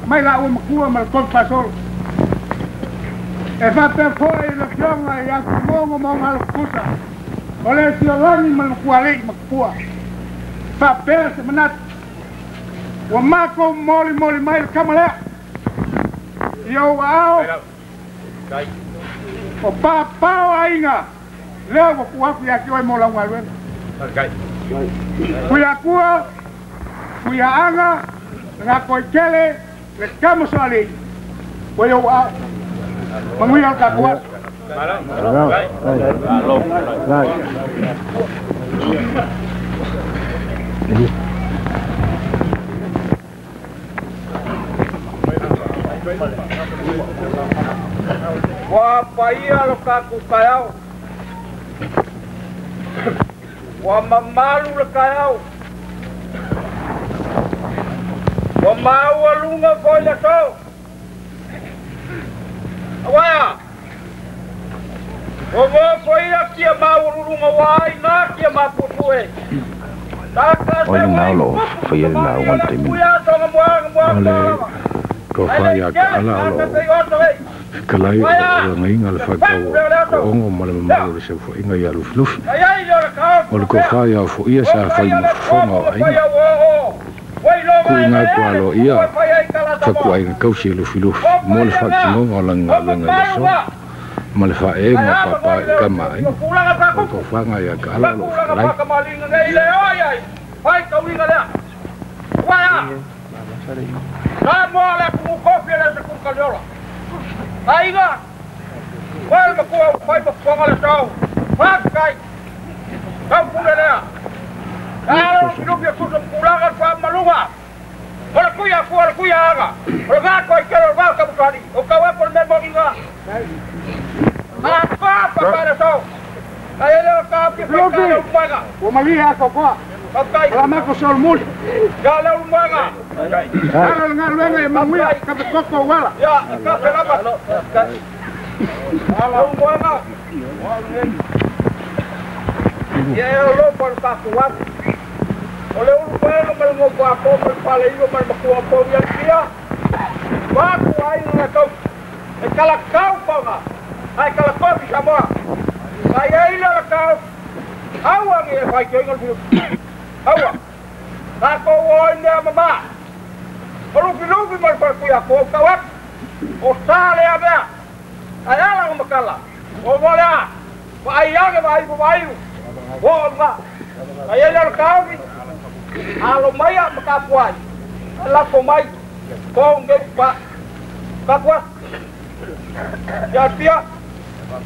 Mai la ua makua ma le tolu. E faapea foi le afioga ia Tumogo ma ona alofukusa. O le siolagi ma le makualii ma kupua. Faapea se manatu. Ua makou molimoli mai le kama lea. I ou aao. O papao aiga. Lea ua tuu atu ia te oe mo lau galuega. Kuiakua, kuiaaga, le le kama soalii. Ua i ou aao. Manuia le tatou aso. Ua paia lo tatou taeao. Ua mamalu le taeao. Ua maualuga foi le aso. Auaea. Ua mofoia tia maualuluga ua aiga tia mapuepue. O lena o loo faia le lauga le taimi. O le tofa ia Taala o loo fetalai o loo agaiga le faatau oogo ma le mamalu o le saofaiga ia Lufilufi. O le tofa ia foia sa fai ma fofoga o aiga kuuga atu aloaia fatuaiga tausi e Lufilufi mo le faatinoga o lana galuega i le aso ma le faaeega o papā i tama aiga. O le tofaga ia Taala o loo fetalai. Aiga, wai makua fai mafuanga le tau. Faafetai. Tau pule lea. Alo lufi tusa pulaga fa maluga. O le kuia kua le kuia aga. O le vako i kelo o le vao kamutali. O kau apo le memoringa. A pa pa pa le tau. Ai ele o ka pi pa ka le umaga. Ua malie aso koa. Faafetai. O la mako solomuli. Ya le umaga. Alo le galuega e manuia ka fekoko uala. Ya, ka fe lava. Ala umaga. Ia e o lopo le tatou atu. O le ulumaega ma le gofoapo ma le faleiva ma le makuapou ia tia. Maku aiga na tausi. E kalakau paga. Ae kalakofi Samoa. Ai ai le kau. Aua ngi e faitioina le filufi. Aua. Tatou o i mea mamā. O lufilufi ma le faletuiapo o kau atu. O sa lea mea. Ae ala o makala. O mo lea. Vaai age vaai vaai. O nga. Ai ai le kau. Alo mai a makapuai. Lafo mai. Ko nge pa. Kapua. Ya tia.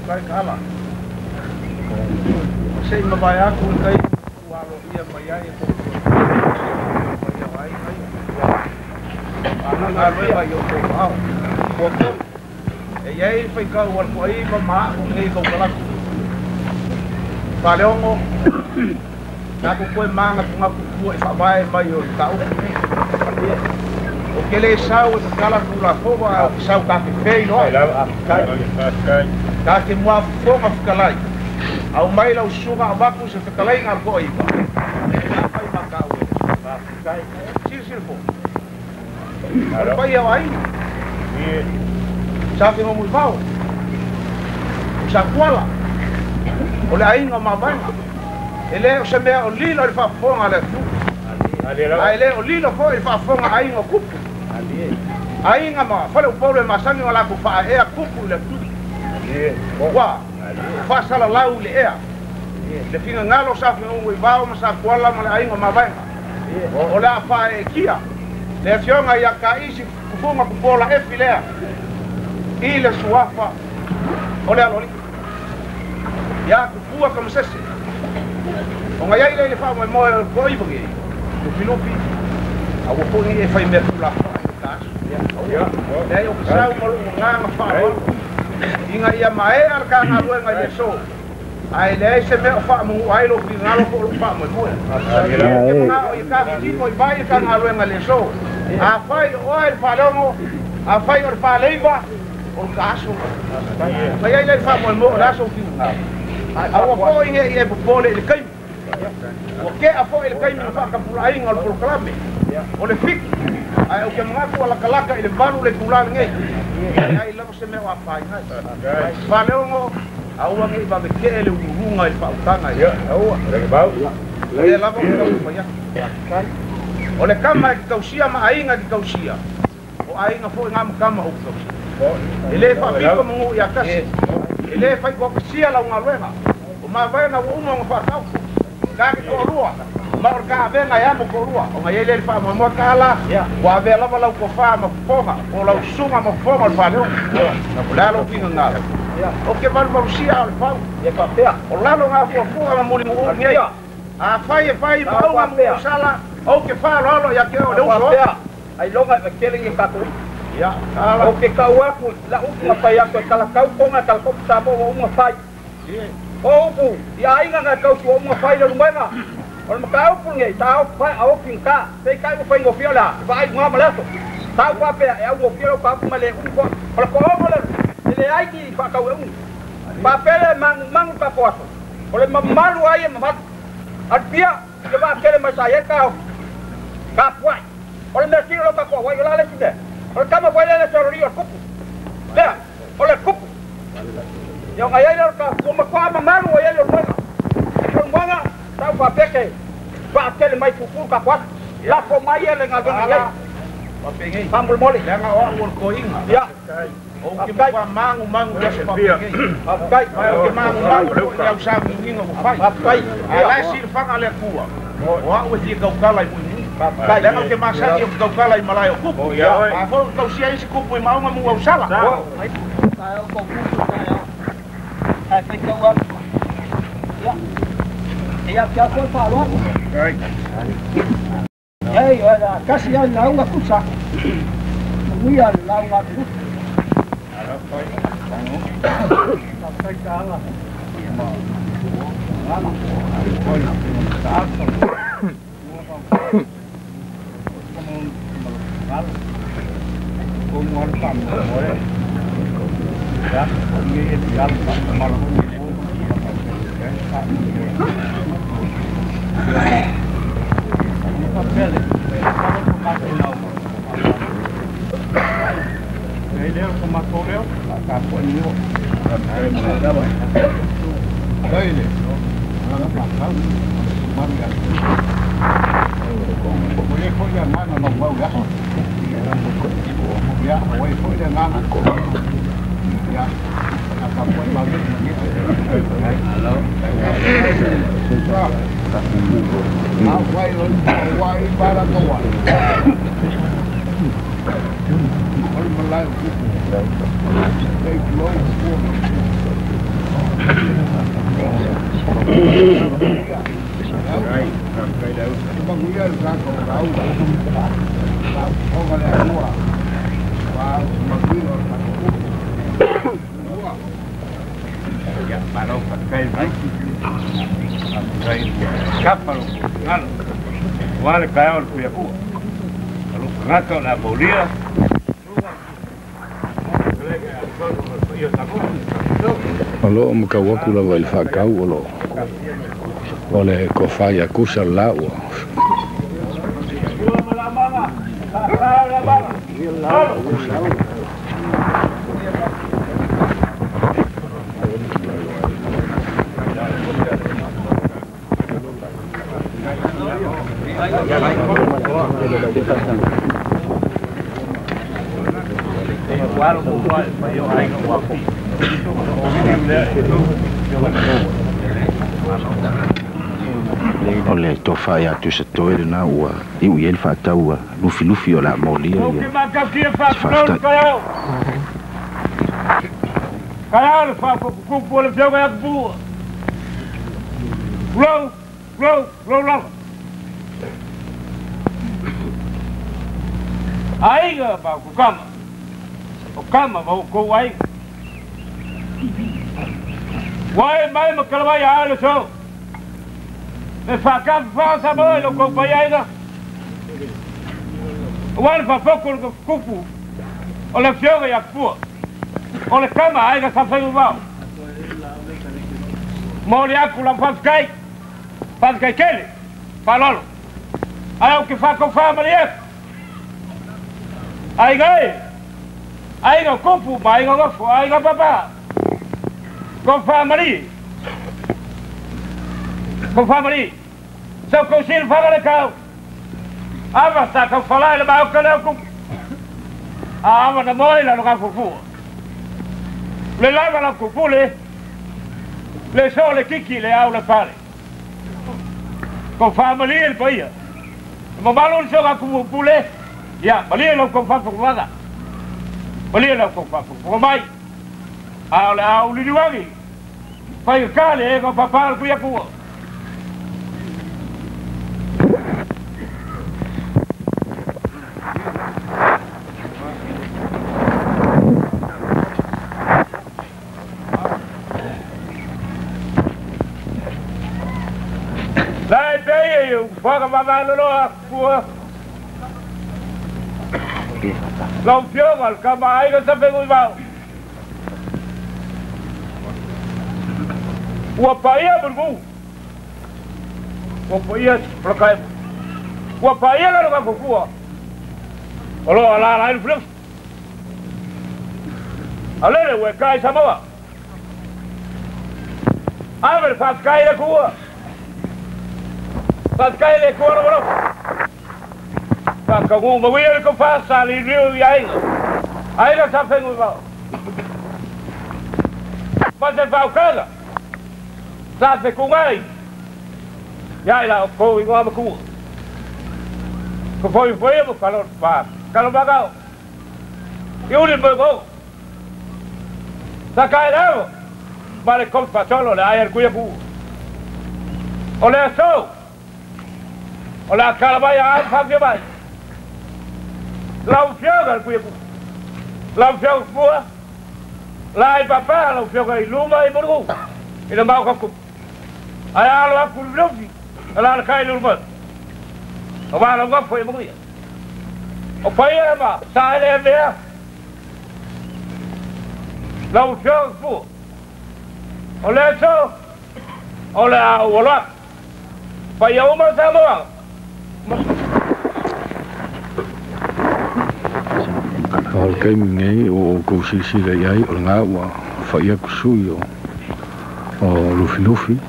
Kai kala. Sei mavae aku le kai ua aloaia mai ai e ko ai ana galuega i outou aao ua tolu e iai faikau a le toaiva ma a'u lenei tautalaku faleogo tatou toe magatugatu tua i faavae mai o le taupu nei o ke lē sau e tatala tulafono a o ke sau tafefei loa take muafofoga fetalai au mai lau susuga avatu se fetalaiga a le toaiva e afai matau e silasila fo o le paia o aiga sa fegogoivao. Sakuala o le aiga o Mavaega e lē o se mea o lilo i le faafofoga a le atunuu ae lē o lilo foʻi i le faafofoga aiga o kupu aiga ma faleupolu e masani ma latou faaeaea kupu i le atunuu ua faasalalau i le ea le finagalo sa fenugu i vao ma Sakuala ma le aiga o Mavaega o le a faaeetia le afioga ia Kaisi Kufuga Kupola Efi lea i le suafa o le aloalii ia Kupua Kamasese ona iai lea i le faamoemoe o le toaiva nei Lufilufi aua foʻi nei e faimea tulafono i le taaso leai o ke sau ma loʻu agaga faaaloalo ina ia maea le tagaluega i le aso ae leai se mea o faamanuʻu ai lou finagalo po o loʻu faamoemoe ke manao ia tafitino i vai le tagaluega i le aso afai o oe le faaleogo afai o le faleiva o le taaso ma iai lea i le faamoemoe o le aso finagalo aua foʻi nei e popole i le taimi ua keʻa foʻi le taimi na faatapulaaina o le polokalame o le 7 ae ou te manatu alakalaka i le 8 le itulā lenei leai lava se mea o afaina ai faaleogo aua nei vavekeʻe le uluuluga i le faautaga lea lava o taumafai atu o le kama e tausia ma aiga e tausia o aiga foʻi ga ma kama ou tausia e lē faapito manuʻu ia tasi e lē faitoakasia lau galuega o Mavaega ua uma ona faataoto ka ke toalua ma o le taavega e amo toalua ona iai lea le faamoemoe taala ua avea lava lau tofā ma fofoga o lau susuga ma fofoga o le faleogo o le a lou finagalo o ke valuvalusia o le fau o lalo gafuafua ma mulimuʻu nei afai e fai maauga muusala ou ke faaaloalo ia te oe o le uso Ailoga e tele ni tatou ia taala o ke kau aku la upu na fai atu e talakau konga talakau Samoa ua uma fai o upu i aiga na tausi ua uma fai le lumaega o le mataupu lenei sa aofi gata peitai ua faigofie o le a vaai luga ma le aso sa u faapea e augofie lau taupu ma le umi foʻi o le toaono le e leai ni faatau e umi faapea le magumagu tatou aso o le mamalu ai e mamalu alipia i le vaatele mai sa iai taofi tapuai o le mea sili o lau tatou auai o la le isi mea o le tama foi lea le seololii o le kupu lea o le kupu ia ona iai lea o le taofi ua matuā mamalu ua iai le ulumaga o lumaga sa u faapea ke vaatele mai pupulu tatou aso lafo mai e le galuega iai faapenei faamolemole leaga o au o le toeina ia ou te matua magumagu i aso faapenei faafetai ma ou te magumagu foʻi i ausauniuniga ua fai faafetai ae lae silafaga le Atua o au e fia tautala i muimui faafetai leaga ou te masani ou te tautala i malae o kupu a foi ou tausia isi kupu i maauga mu ausala. Taeao tou kupu taeao ae faitau atu ia ia te au foi faaaloalo ei o le tasi ai lauga kusa manuia le lauga atu. Faafetai taala. O loo makau aku lava i le faakau o loo o le tofa ia kusa le la ua O le tofa ia tu sa toe lena ua iu i ai le faatau a lufilufi o le a molia ia se faafetai. Kaya le faafokukupu o le fioga ia kupua. Lou, lou, lou lava. Aiga ma kukama. O kama ma kou aiga. Wai mai ma kalawai a le so. E whakafa sa mo lo kou pai aiga. Wai le whafoko le kupu o le fioga ia kupua. O le kama aiga sa whengu wau. Mo le aku la whawhikai. Whawhikai kele. Whalolo. Ai au ke whakau whamari e. Aiga e. Aiga kupu ma aiga gofu. Aiga papa. Ko whamari. Ko whamari. So kou sili whakare kau. Awa sa kau whalai le mau ka leo kupu. A awa na moi la no ka fufua. Le lava la kupu le. Le so le kiki le au le pale. Ko whamari e le paia. Mo malo le so ka kupu pule. Ia, malie lau kou whawhakuwaga. Malie lau kou whawhakuwaga mai. A o le au liliwagi. Whai kale e ngā papā le kuia kua. Lai pei e whakamamalo kua. Lau fioga le kama aiga sa whengu i wau. Ua paia manu. Ua paia plakai. Ua paia le ka fufua. O lo ala ala le fluf. Ale le ua kai Samoa. Ave le whaskai le kua. Whaskai le kua lo lo. Whakagu mawia le kofasa le riu i aiga. Aiga sa whengu i wau. Pase whaukaga. Sa te kungai. Ia ila o kou ingoa makua. Ko foi foi mo kalo pa. Kalo bagao. Iuli mo go. Sa kai rao. Male kompa solo le ai kuia ku. O le so. O la kala mai a fa mai. Lau fioga kuia ku. Lau fioga pua. Lai papa lau fioga i luma i muru. I le mau ka ku. Ai alo aku lufi. Ala la kai luma. O wa la ngafo e muria. O pai e ma sa ele mea. Lau fioga pua. O le so. O le au o la. Pai au ma Samoa. O le kaimi nei o kou silasila i ai o le gā ua faia kusui o lufilufi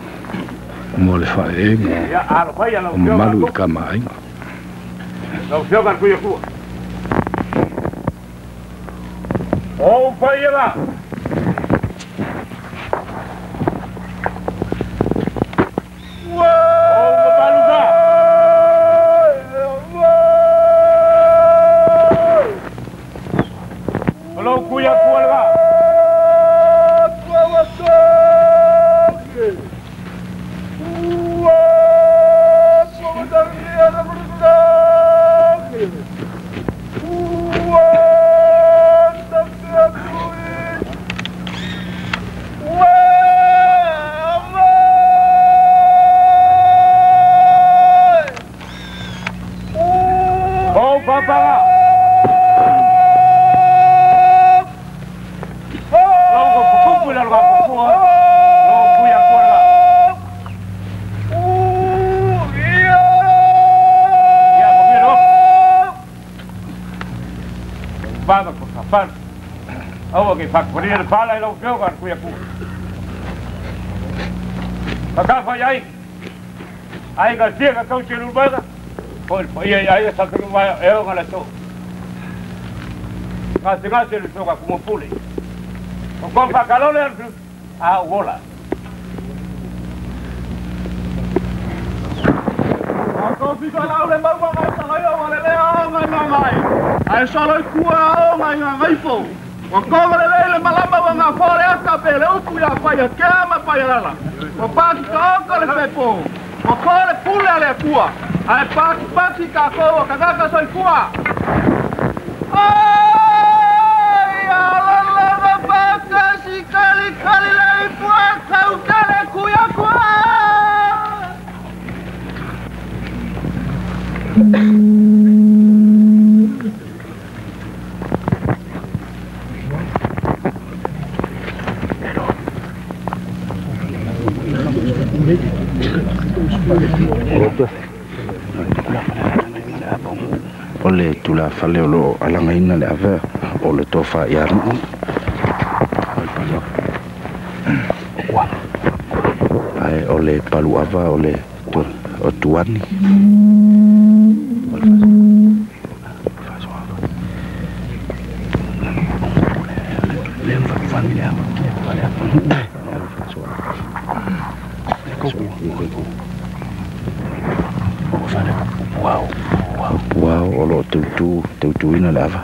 mo le faaeega o mamalu i le kamaaiga. Lau fioga le kuia kua. O paia la. Whakaparia le pala i lau fioga le kuia kua. Whakawha i ai. Ai ka tia ka kau te lulumanga. Foi le paia i aiga sa tunuvae o e oga le aso. Gasegase le soga kumopule. O kofa kalole a a uola. Ko fika lau le mau ngai sa lai o le le o ngai ngai ngai. Ai sa lai kua o ngai ngai ngai fo. O ko le le le malama wa ngā fore aka pe le upu ia pai a kea ma pai a lala. O paki ka oka le fepo. O ko le pule a le kua. Ai paki paki ka ko o kagaka soi kua. Ai ala la la paka si kali kali la ipua kau kale kuya kua. O le tulafale o loo alagaina le avea o le tofa ia alii ae o le paluava o le o tuani. Puao o loo tautu tautuina le ava.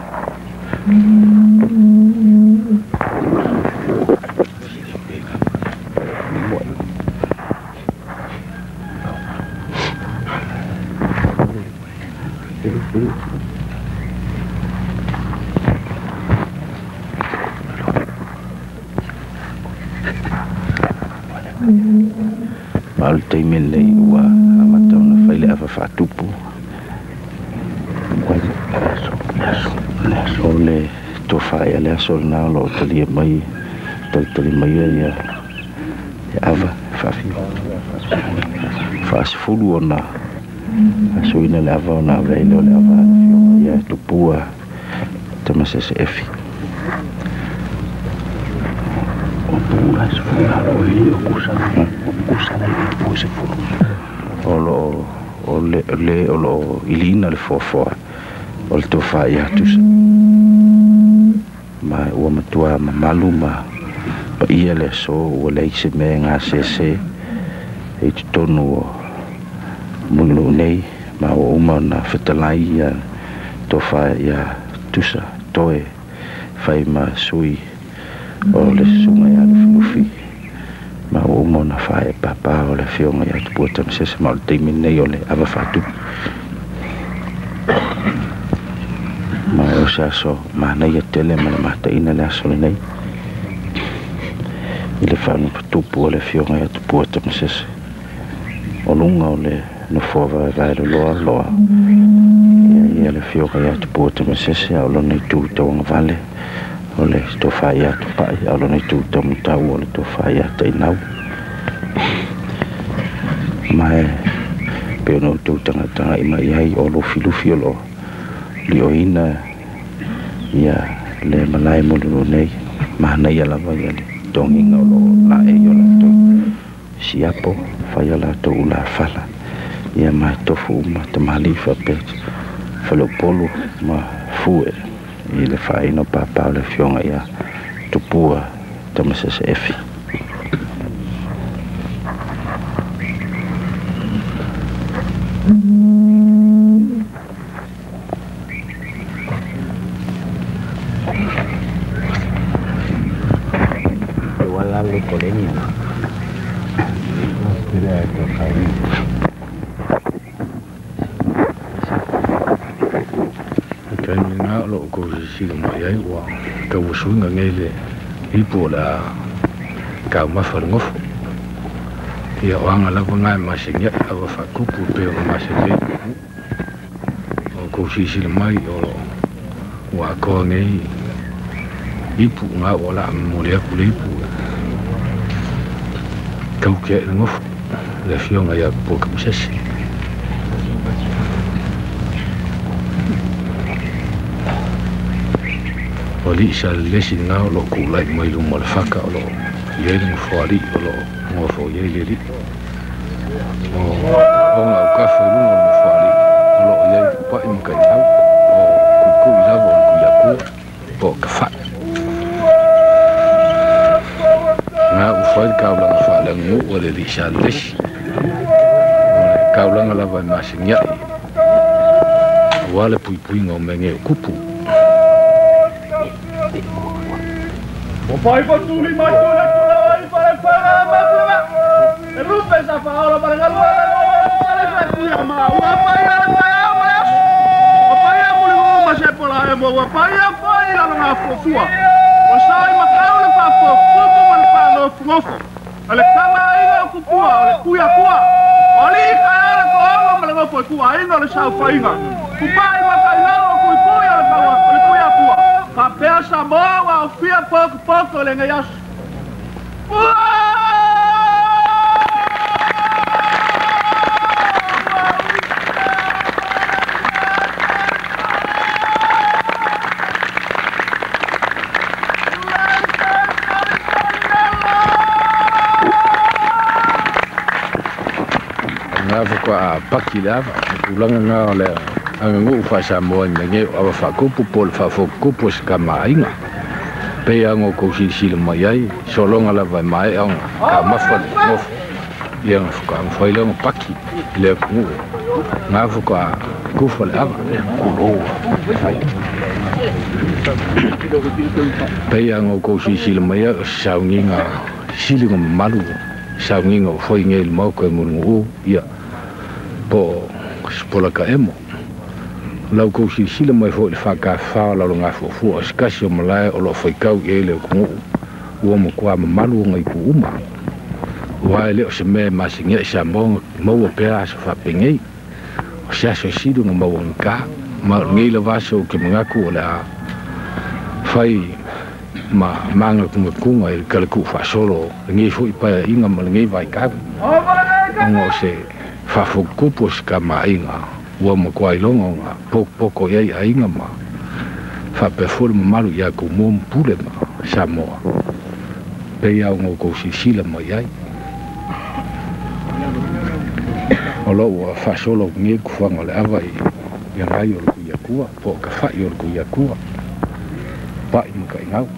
Ma o le taimi lenei ua amata ona fai le ava faatupu. O le tofa ia le aso lena o loo talia mai talitali mai ia ava faafia faasefulu ona asoina le ava ona avea ai lea o le ava a le afioga ia Tupua Tamasese Efi. O loo o le o loo iliina le foafoa o le tofa ia Tusa ma ua matua mamalu ma paia le aso ua leai se mea e gasese i totonu o Mulinuu nei ma ua uma ona fetalai ia tofa ia Tusa toe fai ma sui o le susuga ia Lufilufi ma ua uma ona fae pāpā o le afioga ia Tupua Tamasese ma o le taimi lenei o le ava faatupu ma o se aso manaia tele ma le mataina le aso lenei i le faanupatupu o le afioga ia Tupua Tamasese o luga o le nofoa vaevae loloa loa ia le afioga ia Tupua Tamasese a o lona itu tauagavale o le tofa ia Tupai a o lona itu taumatau o le tofa ia Tainau ma e pei ona outou tagatagai mai ai o Lufilufi o loo lioina ia le malae Mulinuu nei manaia lava ia le togiga o loo laei o latou siapo fai a latou ulafala ia ma tofu uma tamalii faapea faleupolu ma fue i le faaina o pāpā o le afioga ia Tupua Tamasese Efi. Taimi lena o loo kou sisila mai ai ua tauasuiga nei le ipu o le a taumafa le gofo. Ia o aga lava gae masenia'i ava faatupu e pei ona maseni ai o kou sisila mai o loo ua atoa nei ipu ga ua laa momoli atu le ipu tauke ai le gofo le afioga ia Tupua Tamasese. O alii sa lelesi lena o loo kula'i mai luma o le faka o loo i ai le gofoalii o loo gofo i ai le alii o ona aukafa i luga o le gofoalii o loo Pa'i ma ka'igau o ku'iku'i lava o le Tuiakua po o kafa'i. Gā ua fai le kaulaga faaleaganuu a le alii Sa Lelesi. O le kaulaga lava e masenia'i auā le puipuiga o mea nei o kupu. Paki le ava, tulaga na o le aganuu faasamoa i mea nei o ava faakupu po o le faafokukupu o se kamaaiga. Pei aga o kou silasila mai ai, sologa lava e maea ona taumafa le nofo. Ia na faatoa lea ona paki i le atunuu. Ga faatoa kufa le ava. Pei aga o kou silasila mai ai o se sauniga siliga mamalu, sauniga o foi nei i le maoka e Mulinu'u, ia po o sepolaka emo. Lau kou silasila mai foi i le faakafā o lalogāfuafua o se kasi o malae o loo faikau i ai le atunuu ua matuā mamalu ona itu uma. Uae le o se mea e masenia'i Samoa maua pea aso faapenei. O se aso e sili ona mauagagā. Ma o lenei lava aso ou te manatu o le a fai ma magatugakuga i le talatu'u faasolo lenei fo'i paea'iga ma lenei vaitau. Ona o se faafotutupu o se kamaaiga ua matuā iloga ona pokopoko i ai aiga ma faapea foi le mamalu ia Tumua ma Pule ma Samoa. Pei lava ona outou silasila mai ai. O loo ua faasolo atu nei le tufaga o le ava i agai o le Tuiatua po o kafa'i o le Tuiatua. Pa'i ma ka'igau.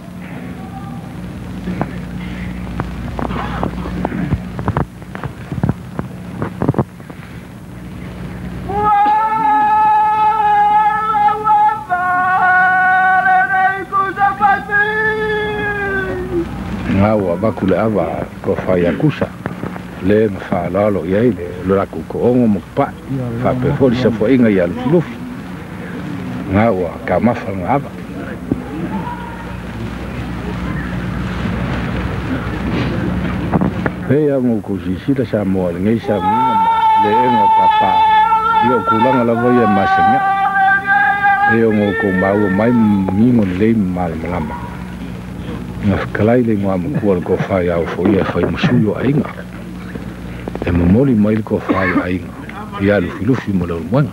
Ga ua avatu le ava tofa ia Kusa le ma faaaloalo i ai le latou to'ogo ma pa'i faapea foi le safoa'iga ia Lufilufi. Ga ua taumafa lona ava. Pei lava ona outou silasila Samoa i lenei sauniga ma le eega o pāpā ia o tulaga lava ia e masenia'i. E ona outou maua mai manino lelei ma malamalama. Na fetalai le igoamatua o le tofa ia Ofoia e fai ma sui o aiga. E momoli mai le tofa i aiga ia Lufilufi ma Leulumoega.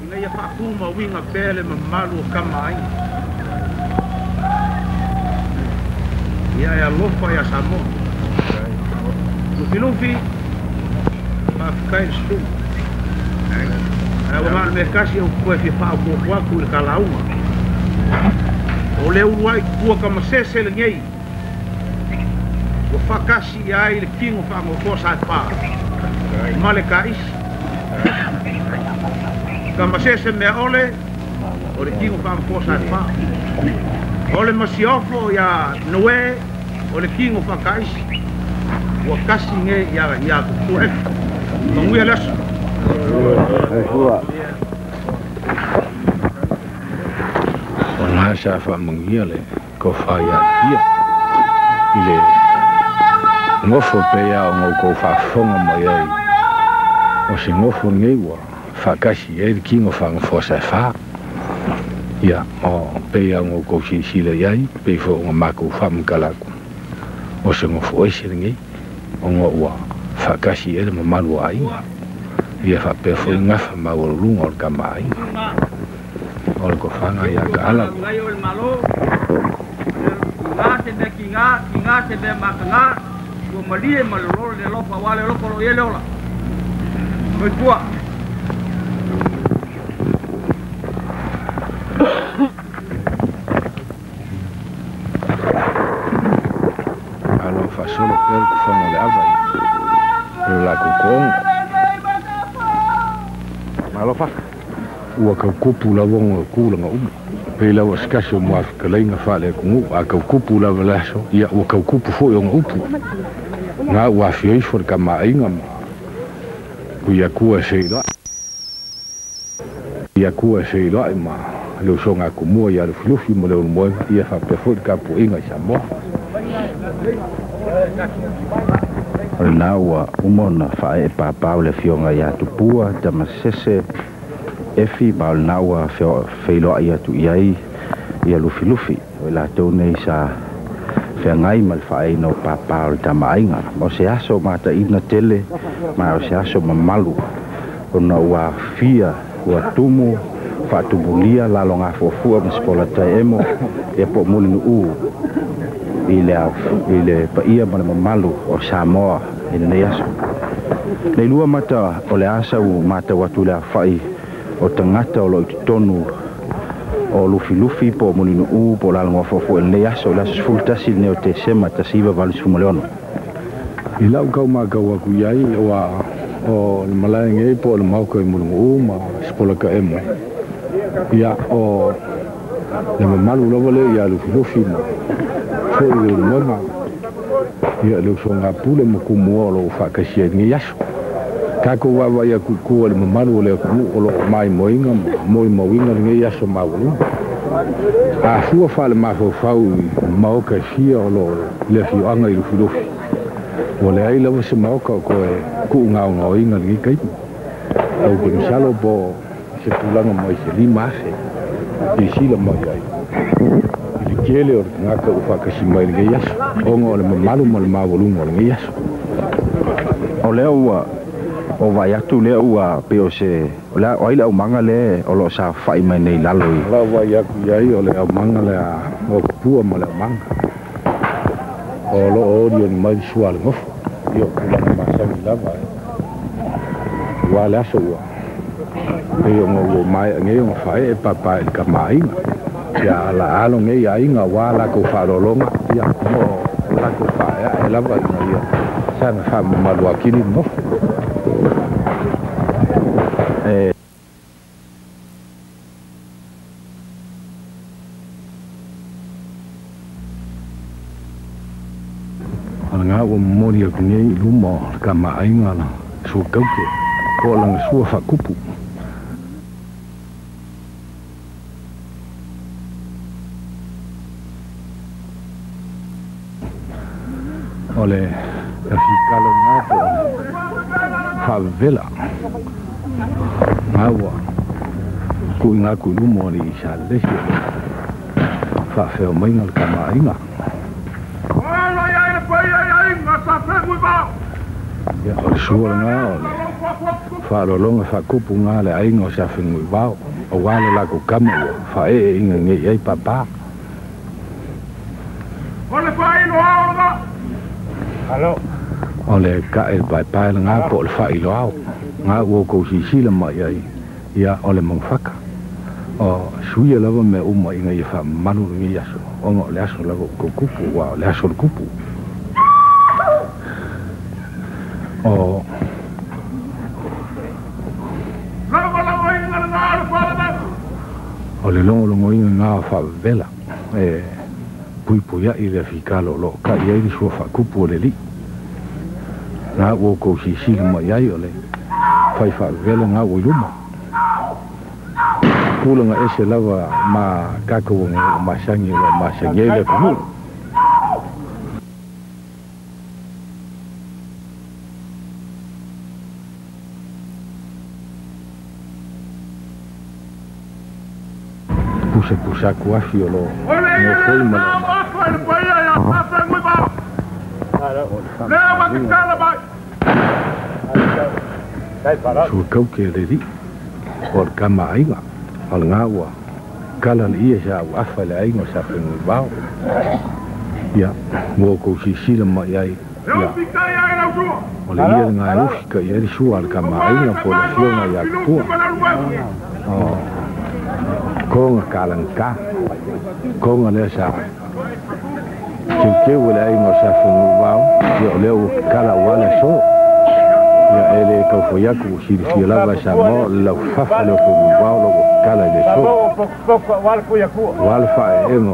Ina ia faatumauina pea le mamalu o kama aiga. Ia e alofa ia Samoa. Lufilufi, faafetai le susuga. Ae ua na o le mea tasi ou te toe fia faaopoopo atu i le talauga. O le uluai tupua tamasese lenei ua faatasi ia ai le tino faanofoa Saepā ma le Taisi. Tamasese mea ole o le tino faanofoa Saepā. O le masiofo ia Noe o le tino faataisi. Ua tasi nei ia tupua efe. Manuia le aso. O lena sa faamanuia le tofa ia Apia i le nofo pei lava ona outou faafofoga mai ai o se nofo lenei ua faatasi i ai le tino faagafoa saefā. Ia, o pei lava ona outou silasila i ai, pei foi ona matou faamatala atu o se nofo ese lenei ona ua faatasi i ai le mamalu o aiga. Ia faapea foi gafa maualuluga o le tamaaiga. O le tofaga ia Taala ua. Soifua. Alo faasolo pea le kufaga o le ava i le lakou to'oga. Malo faka. Ua kaukupu lava ona o tulaga uma pei lava se tasi o muafitalaiga faale-atunuu a tautupu lava le aso ia ua tautupu fo'i ona upu ga ua afio ifo le tamaaiga ma Tuiatua e feiloa'i Atua e feiloa'i ma le usoga atumua ia Lufilufi ma le Ulumoega ia faapea fo'i le tapua'iga i Samoa. O lenā ua uma ona faaee pāpā o le afioga iā Tupua Tamasese Efi ma o lenā ua feiloa'i atu i ai ia Lufilufi o i latou nei sa feagai ma le faaeina o pāpā o le tamaaiga ma o se aso mataina tele ma o se aso mamalu ona ua afia ua tumu faatumulia lalogafuafua ma Sepolatae emo ia po o Mulinu'u i le i le paia ma le mamalu o Samoa i lenei aso. Nei lua mata o le asa ua matau atu le afa'i o tagata o loo i totonu o Lufilufi po o Mulinu'u po o lalogafuafua i lenei aso i le aso 11 lenei o Tesema 1986. I lau kau makau aku iai ua o le malae nei po o le maoka i Mulinu'u ma Sepolata emo ia o le mamalu lava lea ia Lufilufi ma fo'i le Ulumoega ia le usoga pule ma tumua o loo faatasia i lenei aso. Tatou vaavaai atu i tua i le mamalu o le atunuu o loo maimoaina ma molimauina lenei aso maualuga. Afua faalemafaufau i maoka e fia o loo le afioaga i Lufilufi ua leai lava se maoka o toe tuugaogaoina lenei taimi. Ou te masalo po se tulaga mai se 5,000 silasila mai ai i le tele o le tagata ua faatasi mai lenei aso ona o le mamalu ma le maualuga o lenei aso. O lea ua o vaai atu lea ua pei o se o le o ai le aumaga le o loo safa'i mai nei lalo i. Lau vaai atu i ai o le aumaga lea o Tupua ma le aumaga o loo olioli mai le sua a le nofo ia o tulaga masani lava e ua le aso ua pei ona ua maea nei ona faaee pāpā i le tamaaiga ia la alo nei aiga ua latou faaaloaloga ia mo latou faaeae lava ina ia saga faamamalu atili le nofo. E O lagā ua momoli atu nei i luma o le tamaaiga la sua tauke po o lana sua faakupu. O le afikalo lagā po o le faavevela gā ua tuuina atu i luma o le Isalelesi o le faafeomaiga le tamaaiga. Ia o le sua lagā o le faaaloaloga faakupu gā le aiga o Safeguivao auā le latou tama ua faaeeina nei ai pāpā. O le ka'e le paepae lagā po o le faailoao gā ua outou silasila mai ai ia o le maufaka o suia lava mea uma ina ia faamamalu lenei aso ona o le aso lava ua tautupu ua o le aso o le tupu. O o le logologoina gā o faavevela e puipuia'i le afikalo o loo ka'i ai le sua faakupu o le alii gā ua outou silasila mai ai o le fai faavevela gā ua i luma. Tulaga ese lava ma tatou masani o loo masani ai le atunuu. Pusapusaku afi o loo gofoi ma le faamamaluina sua kauke a le alii o le tamaaiga o lagā ua kala le ia sa ua afa i le aiga o Safeguivao. Ia ua outou silasila mai ai Ia o le ia le ngai ufi ka ia le sua le kamaaiga po o le afioga iā kapua o koga kalagata koga lea sa keukeu e le aiga o sa fegu'uvao ia o lea ua kala auā le aso ia e lē taufai atu ua silafia lava e Samoa o le laufafa lea o fegu'uvao lo ua kala i le aso ua le fa'ae'ega o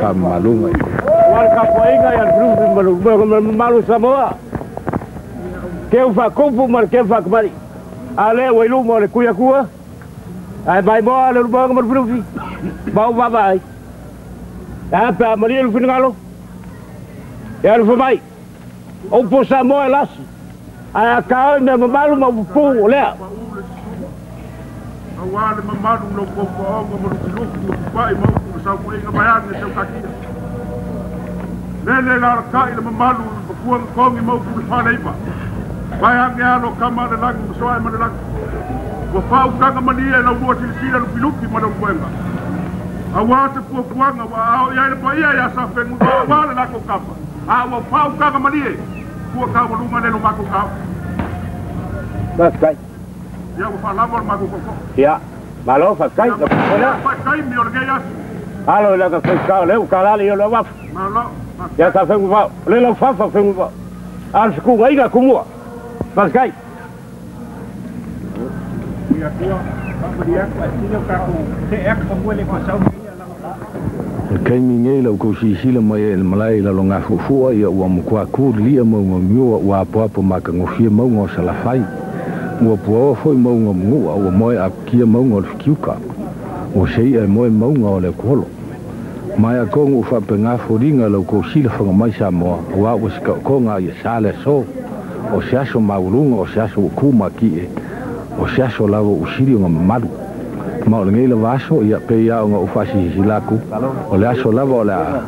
faamamaluga mamalu Samoa keu faakupu ma le keu faakamali a lea ua i luma o le kuiakua ae maimoa le ulumoega ma lufilufi ma ou vaavaai a pe a malie lu finagalo e alu famai upu Samoa e lasi ae a kaoi mea mamalu ma upu pū o lea auā le mamalu lau faufaoga ma lufilufi ma pupa'i ma upu ma saupa'iga maiage seutakia lele lalaka'i le mamalu mapuaga kogi ma upu le faleiva vaeage alo kama le lagi ma soae ma le lagi ua fa'autaga malie laulua silasila lufilufi ma le uluega auā se puapuaga ua aao i ai le paia iā safeguga auā le lakou kapa a ua fa'autaga malie pua kaualuga le lo makou kao faafetai ia ua fa'alava o le makou ko'oko'o ia malo faafetai fa'ataimi o lenei aso alo i laga faikao lea ua kalale i o le auafu malo ia sa feguvao o le laufafa feguvao a le fekugaiga kumua faafetai le kaimi nei lau kou silasila mai ai i le malae i lalogafu'afu'a ia ua matuā lilia mauga o Niua ua apoapo makagofie mauga o Salafai ua puaoa fo'i mauga o Manu'a ua moe apukia mauga o le Fikiuka ua sei'a e moe mauga o le Akuolo ma e atonu ua fa'apegā foliga lau kou silafaga mai Samoa auā ua sika'otoga ai sa le aso o se aso maualuga o se aso ua kū maki'e o se aso lava ua sili ona mamalu ma o lenei lava aso ia pei a ona ou fa'asisila aku o le aso lava o le a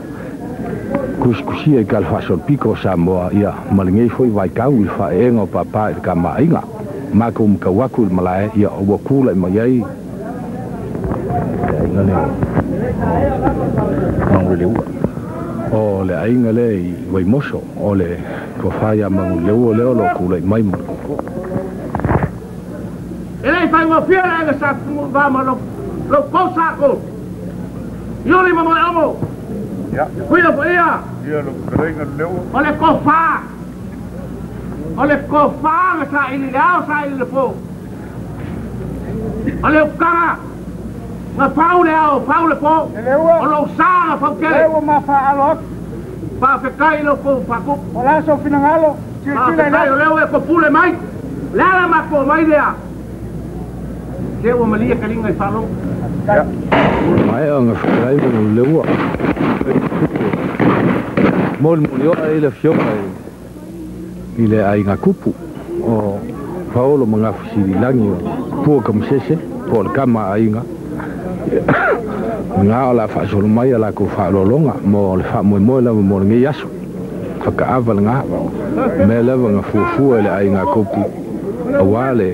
kusikusia i kalafa'asolopiko o Samoa ia ma lenei fo'i vaitau i le fa'ae'ega o papā i le kamaaiga makou matau atu i le malae ia ua kula'i mai ai le aiga lea Maguleleua o le aiga lea i Vaimoso o le tofa iā Maguleua lea o lo'o kula'i mai ma le E le faigofie le aiga sa va ma lou kou sa kou iuli ma moeogo kuia paia ia lou fetalaiga leleua o le kofā ga sa'ili le ao sa'ili le pō o le ukaga ga fau le ao fau le pō o lou sā ga fautele ua mafaalo atu fa'afetai lou kou fa'akupu o la sou finagalo silasila i fa'afetai o lea ua e kopule mai le ala makou mai lea se ua malie kaliga i fa'alogo mae ona fetalai Maguleua molimoli o'a i le afioga i le aiga kupu o Paolo ma gafusililagi o pua kamasese po o le kama aiga gā o la fa'asolo mai a lakou fa'aloaloga mo le fa'amoemoe lava mo lenei aso faka'ava lagā mea lava ga fuafua i le aiga kupu auā le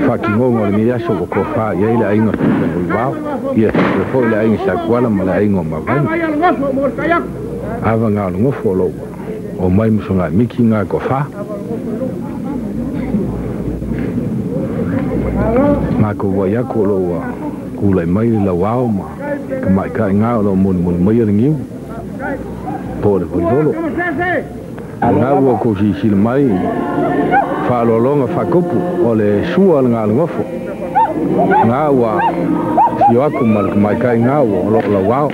fa'atinoga o lenei aso ua tofā i ai le aiga fefegoivao ia le fo'i le aiga Sakuala ma le aiga o Mavaega ava gā o le gofo o lo'u o mai masoga'i miki gā toafā makou ua'i atu o lo'u ua kula'i mai le lauao ma kamaʻikaʻigā o lo'o molimoli maia le niu po o le vaivolo lagā ua kou silasila mai fa'aloaloga fa'akupu o le sua le galegofo gā ua fio atu ma le kamaʻikaʻigā ua o lo'o lauao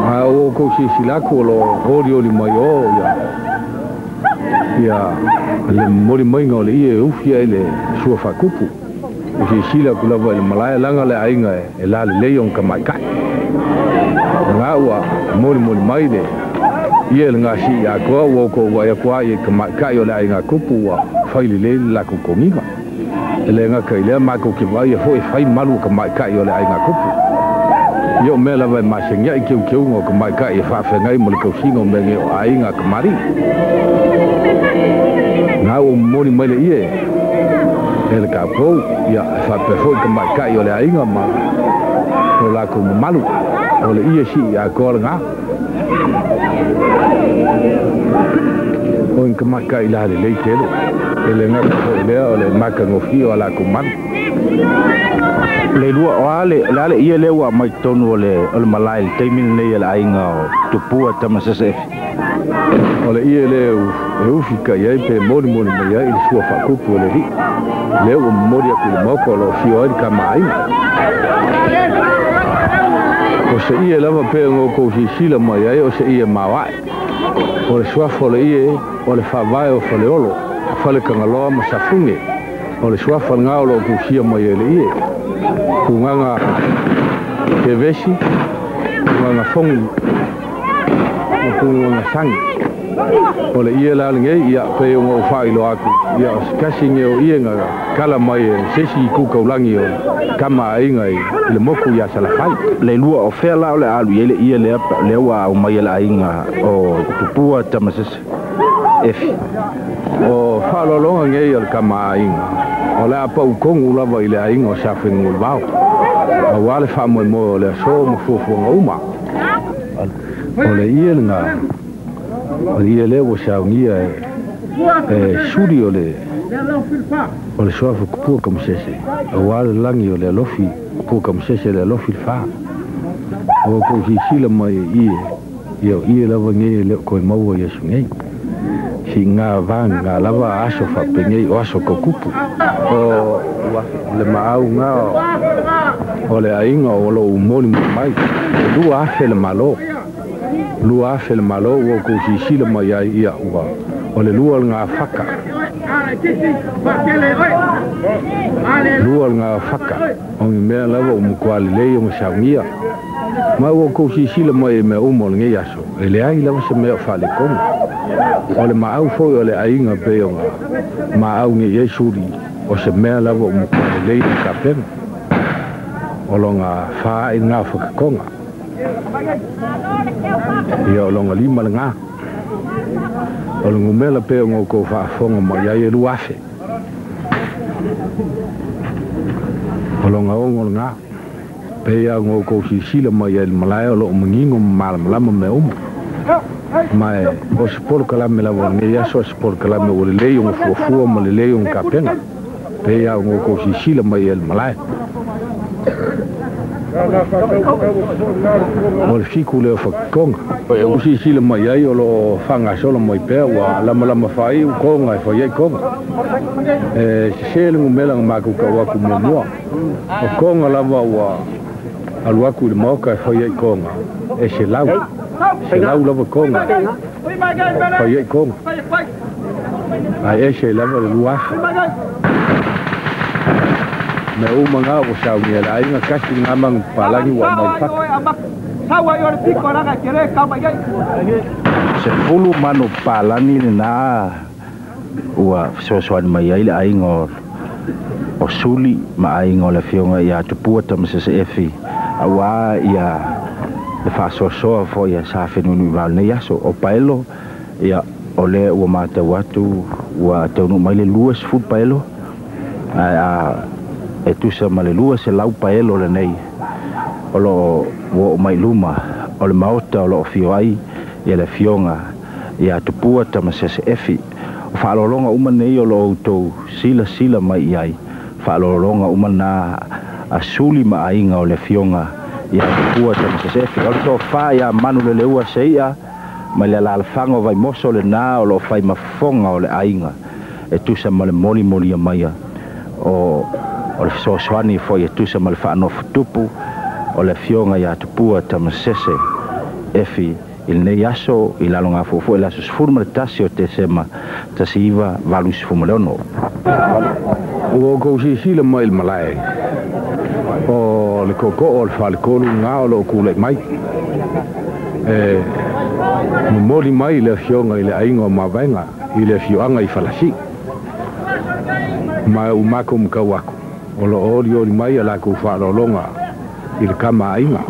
a ua kou silasila atu o lo'o olioli mai o ia ia le momoli maiga o le ie e ufi ai le sua fa'akupu o silasila aku lava i le malae laga le aiga e lalelei ona kamaʻikaʻi lagā ua molimoli mai le ia le gasi'i atoa ua outou ua'i atu a ia i kamaʻikaʻi o le aiga kupu ua fai lelei le latou togiga e le gata i lea matou te vaaia fo'i e fai malu o kamaʻikaʻi o le aiga kupu ia o mea lava e masenia'i keukeuga o kamaʻikaʻi e fa'afeagai ma le tausiga o mea nei o aiga kamali'i gā ua momoli mai le ie e le tatou ia e fa'apea fo'i kamaʻikaʻi o le aiga ma o lakou mamalu o le ie si'i atoa lagā. O ina maka i la lelei tele e le gata foʻi lea o le makagofie o a lakou malu. Le lua o ale le ale ia le ua mai tonu o le malae le taimi lenei e le aiga o Tupua Tamasese Efi. O le ie le e ufi ka iai pe molimoli mai ai i le sua faakupu o le alii lea ua momoli aku i le maoka o loo fio ai le kamaaiga. O se ie lava pe o kou sisila mai ai o se ie maoae. O le suafa o le ie o le faavae o Faleolo, Falekagaloa ma Safuge. O le suafa lagā o loo kusia mai ai le ie. Pugaga kevesi, pugaga fogi, ma pugaga sagi. O le ie la lenei ia pe o ngou faailoa aku ia o se kasi ge o ie ga kala mai e sesi i kukaulagi o kama aiga i le moku ia Salafai. Le lua o fea la o le alu i le ie lea lea ua au mai e le aiga o Tupua Tamasese Efi. O faalologa nei o le kama aiga o le a paukogu lava i le aiga o Safenunuilevao auā le faamoemoe o le aso ma fuafuaga uma. O le ie lagā o le ie lea ua saugia e suli o le suafa Tupua Tamasese auā le lagi o le alofi Tupua Tamasese le alofi le fā. O kou sisila mai e ie ia o ie lava nei e leo koe maua i aso nei. Si ngā vāga lava aso faapenei o aso kokupu. O le maau ngā o le aiga o loo molimoli mai e 2,000 le malo. 2,000 le malo ua kou sisila mai ai ia ua o le lua le faka. Lua le faka o ni mea lava o matua lelei o masaugia. Ma ua kou sisila mai e mea uma o lenei aso e leai lava se mea o faaletonu. O le maau foi o le aiga pei ona maau nei ai suli o se mea lava o matua lelei o tapena. O loga faaai lagā fakakoga. Ia o loga lima lagā. O le gumela pe o ngoukou faafofoga mai ai e 2,000. O loga ogo lagā. Pei a ngoukou sisila mai ai le malae o loo manino ma malamalama mea uma. Ma e o se polokalame lava o lenei aso o se polokalame ua lelei ona fuafua ma lelei ona kapena. Pei a ngoukou sisila mai ai le malae. O le fiku lea o fakakoga. E usisila mai ai o loo faagasolo mai pea ua lamalama faaiu koga e fai ai koga. E sesē le gumela ga makou aku muamua. O koga lava ua alu aku i le maoka e fai ai koga. E selau. Selau lava koga. Fai ai koga. Ae ese lava le 2,000. Me uma ngā o saunia le aiga kasi ngā mangu palagi ua mai faka. 10 manu palani lenā ua fesoasoani mai ai le aiga o Suli ma aiga o le afioga ia Tupua Tamasese Efi auā ia le faasoasoa foʻi ia Safenuinuivao lenei aso. O paelo ia o lea ua matau atu ua taunuu mai le 20 paelo ae a e tusa ma le 200 paelo lenei o loo ua oo mai luma o le maota o loo fio ai ia le afioga ia Tupua Tamasese Efi. O faalologa uma nei o loo outou silasila mai i ai faalologa uma na a Suli ma aiga o le afioga ia Tupua Tamasese Efi. O le tofā ia manu leleua seia mai le alalafaga o Vaimoso lenā o loo fai mafofoga o le aiga e tusa ma le molimolia maia o le fesoasoani foʻi e tusa ma le faanofotupu o le afioga ia Tupua Tamasese Efi i lenei aso i laloga fuafua'i le aso 11 o Tesema 1986. Ua kou sisila mai le malae o le koko'o o le faletolu lagā o loo kula'i mai. E momoli mai le afioga i le aiga o Mavaega i le afioaga i Falasi. Ma ua makou matau aku o loo olioli mai a lakou faalologa i le kama aiga.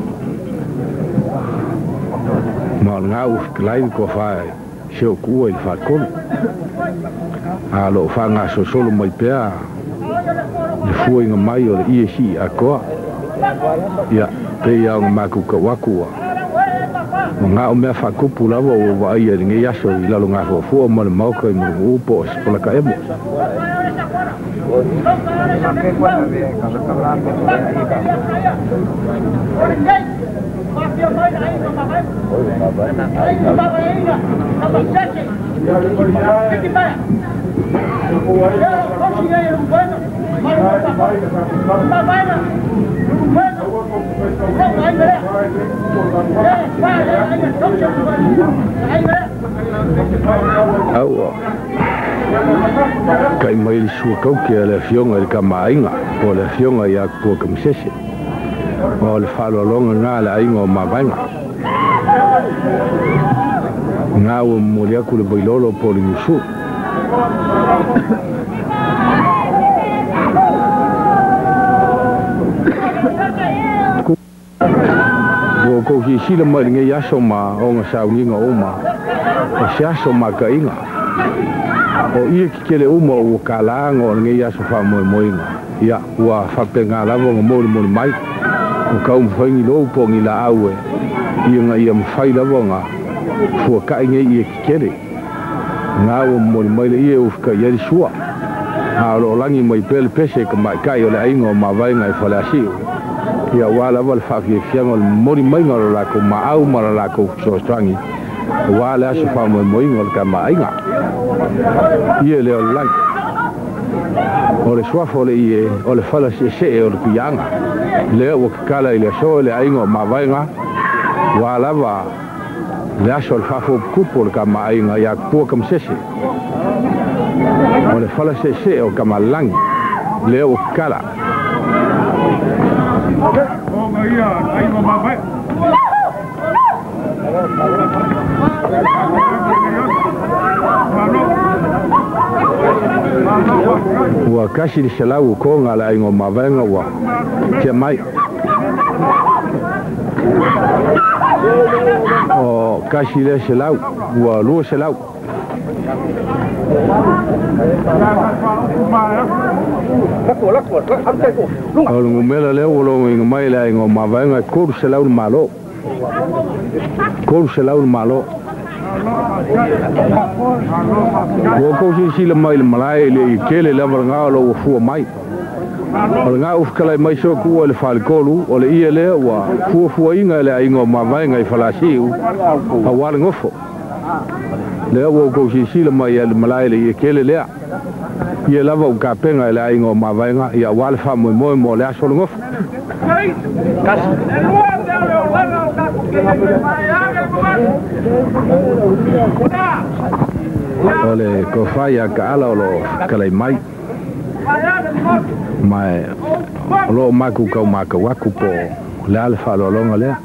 Ma o lagā ua fetalai le toafā se o kuua i le faletolu. A loo faagasolosolo mai pea le fuaiga mai o le ie sii atoa. Ia pei a ona makou tau aku ua O ngā o mea whakupu lava o wa ia lenei aso i lalo ngā fuafua ma le maoka i Mulimu'u po o Sepolaka emo. Aua kai mai le suakauke a le afioga i le kamaaiga po o le afioga ia Pua Kamasese o le faaaloaloga gā le aiga o Mavaega gā ua momoli aku le vailolo po o le giusū. Ua kou silasila mai lenei aso ma oga saugiga uma o se aso makaiga o ia kekele uma ua kalaga o lenei aso faamoemoega ia ua faapega lava ona molimoli mai o kaumafaiga lou po o ni laau e ia ga ia mafai lava ona fuaka'i nei ia kekele gā ua momoli mai le ia e ufika'i ai le sua a o loo lagi mai pea le pese e kamaʻikaʻi o le aiga o Mavaega e Faleasi'u ia ua lava le faafiafiaga o le momoli maiga o lo lakou maau ma lo lakou fesoasoagi ua le aso faamoemoega o le kamaaiga ia le o le lagi o le suafa o le ie o le fala seese'e o le kuiaga lea ua kakala i le aso e le aiga o Mavaega ua lava le aso o le faafopukupu o le kamaaiga ia Pua Kamasese o le fala seese'e o kamalagi lea ua kakala. Ua kasi le selau o koga le aiga o Mavaega ua tea mai o kasi lea selau ua 200. O le gumela lea ua logoina mai le aiga o Mavaega e 300 le malo 300 le malo. Ua kou silasila mai le malae i le i kele lava lagā o lo ua fua mai o lagā ufikalai mai sokuua i le faletolu o le ia lea ua fuafuaina e le aiga o Mavaega i Falasi'u auā le gofo lea ua outou silasila mai ai le malae le ia kele lea ia lava u kapega e le aiga o Mavaega ia auā le faamoemoe mo le aso o le gofo. O le kofā ia kaala o loo kalai mai mae o loo maku kau makau aku po o le a le faaaloaloga lea.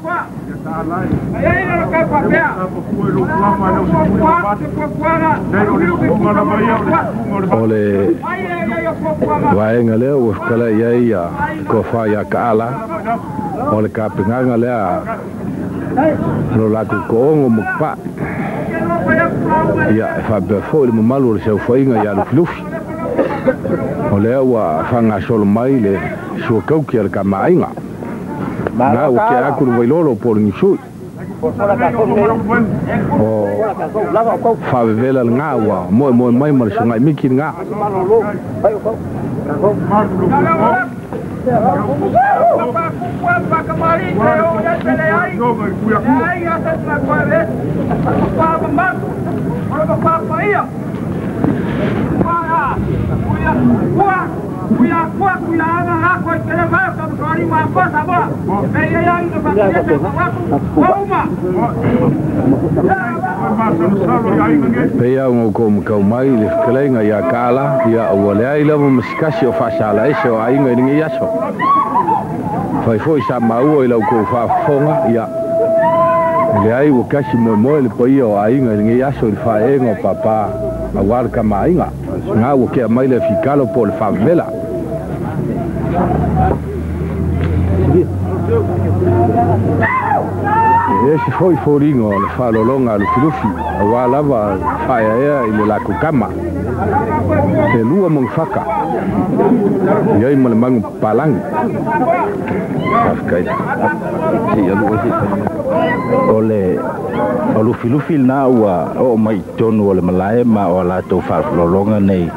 O le vaega lea ua fekalai ai ia kofā ia kaala o le kapegaga lea lo latou koogo ma papa'i ia e faapea fo'i le mamalu o le saufaiga ia Lufilufi o lea ua faagasolo mai le suakauki a le kamaaiga gā ua kea aku le vailolo po o le gisu'i o faavevela lagā ua moemoe mai ma le suga'i miki lagā. Peia o kou makau mai le fekeleiga ia Kaala ia ua leai lava ma sikasi o faasala ese o aiga i lenei aso. Fai fo'i sa maua i lau kou faafofoga ia leai ua kasi moemoe le paia o aiga i lenei aso i le faaeega o pāpā auā le kamaaiga gā ua kea mai le afikalo po o le faavavela. E ese fo'i foliga o le faaaloaloga a Lufilufi auā lava faaeaea i le latou kama. E lua mangfaka iai ma le magu papalagi. Faafetai seia lua se. O le o Lufilufi lena ua oo mai i totonu o le malae ma o a latou faalolologa nei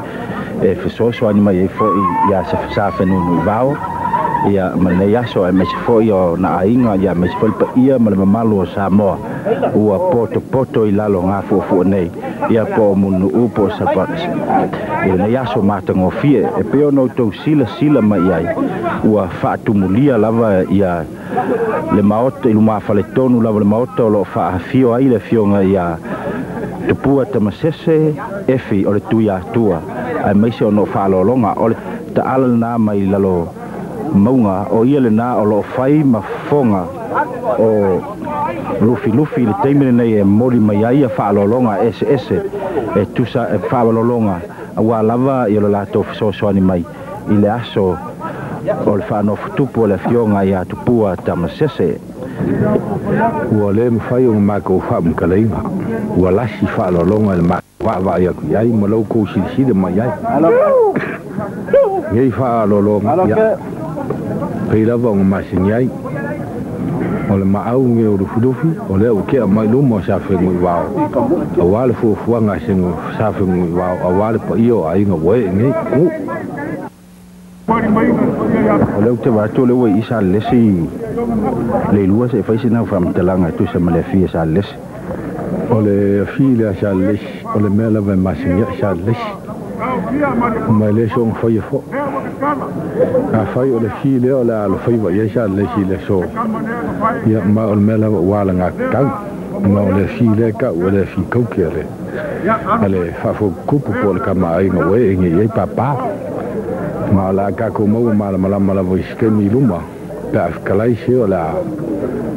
e fesoasoani mai ai foʻi iā sa fenunuivao ia ma lenei aso aemaise foʻi o na aiga ia aemaise foi le paia ma le mamalu o Samoa ua potopoto i lalo gafuafua nei ia po o Mulinuu po o Salpa i lenei aso matagofie e pei ona outou silasila mai ai ua faatumulia lava ia le maota i lumafaletonu lava le maota o loo faafio ai le afioga ia Tupua Tamasese Efi o le Tuiatua aemaise ona o faalologa o le taala lenā mai lalo mauga o ia lenā o loo fai ma fofoga o Lufilufi i le taimi lenei e moli mai ai ia faalologa eseese e tusa e faalologa auā lava ia lo latou fesoasoani mai i le aso o le faanofotupu o le afioga ia Tupua Tamasese. Ua lē mafai ona matou faamatalaina ua lasi faalologa i le matou vaavaai atu i ai ma la outou silasila mai ai nei faalologa ia pei lava ona masani ai o le maau ge o Lufilufi o lea ua tea mai luma o sa feguivao auā le fuafuaga a sa feguivao auā le paia o aiga ua ee nei gu. O lea ou te vaai atu o lea ua i i Salelesi le lua se i fai sina faamatalaga e tusa ma le afia Salelesi. O le afi lea Salelesi o le mea lava e masani ai Salelesi ma e le soona faia foʻi. Afai o le afi lea o le a alofaiva i ai Salelesi i le aso ia ma o le mea lava ua alagatatau ma o le afi lea tau o le afi kauki a le a le faafotutupu po o le tamaaiga ua ee nei i ai pāpā. Ma o le a tatou maua malamalama lava i se taimi i luma pe a fetalai se o le a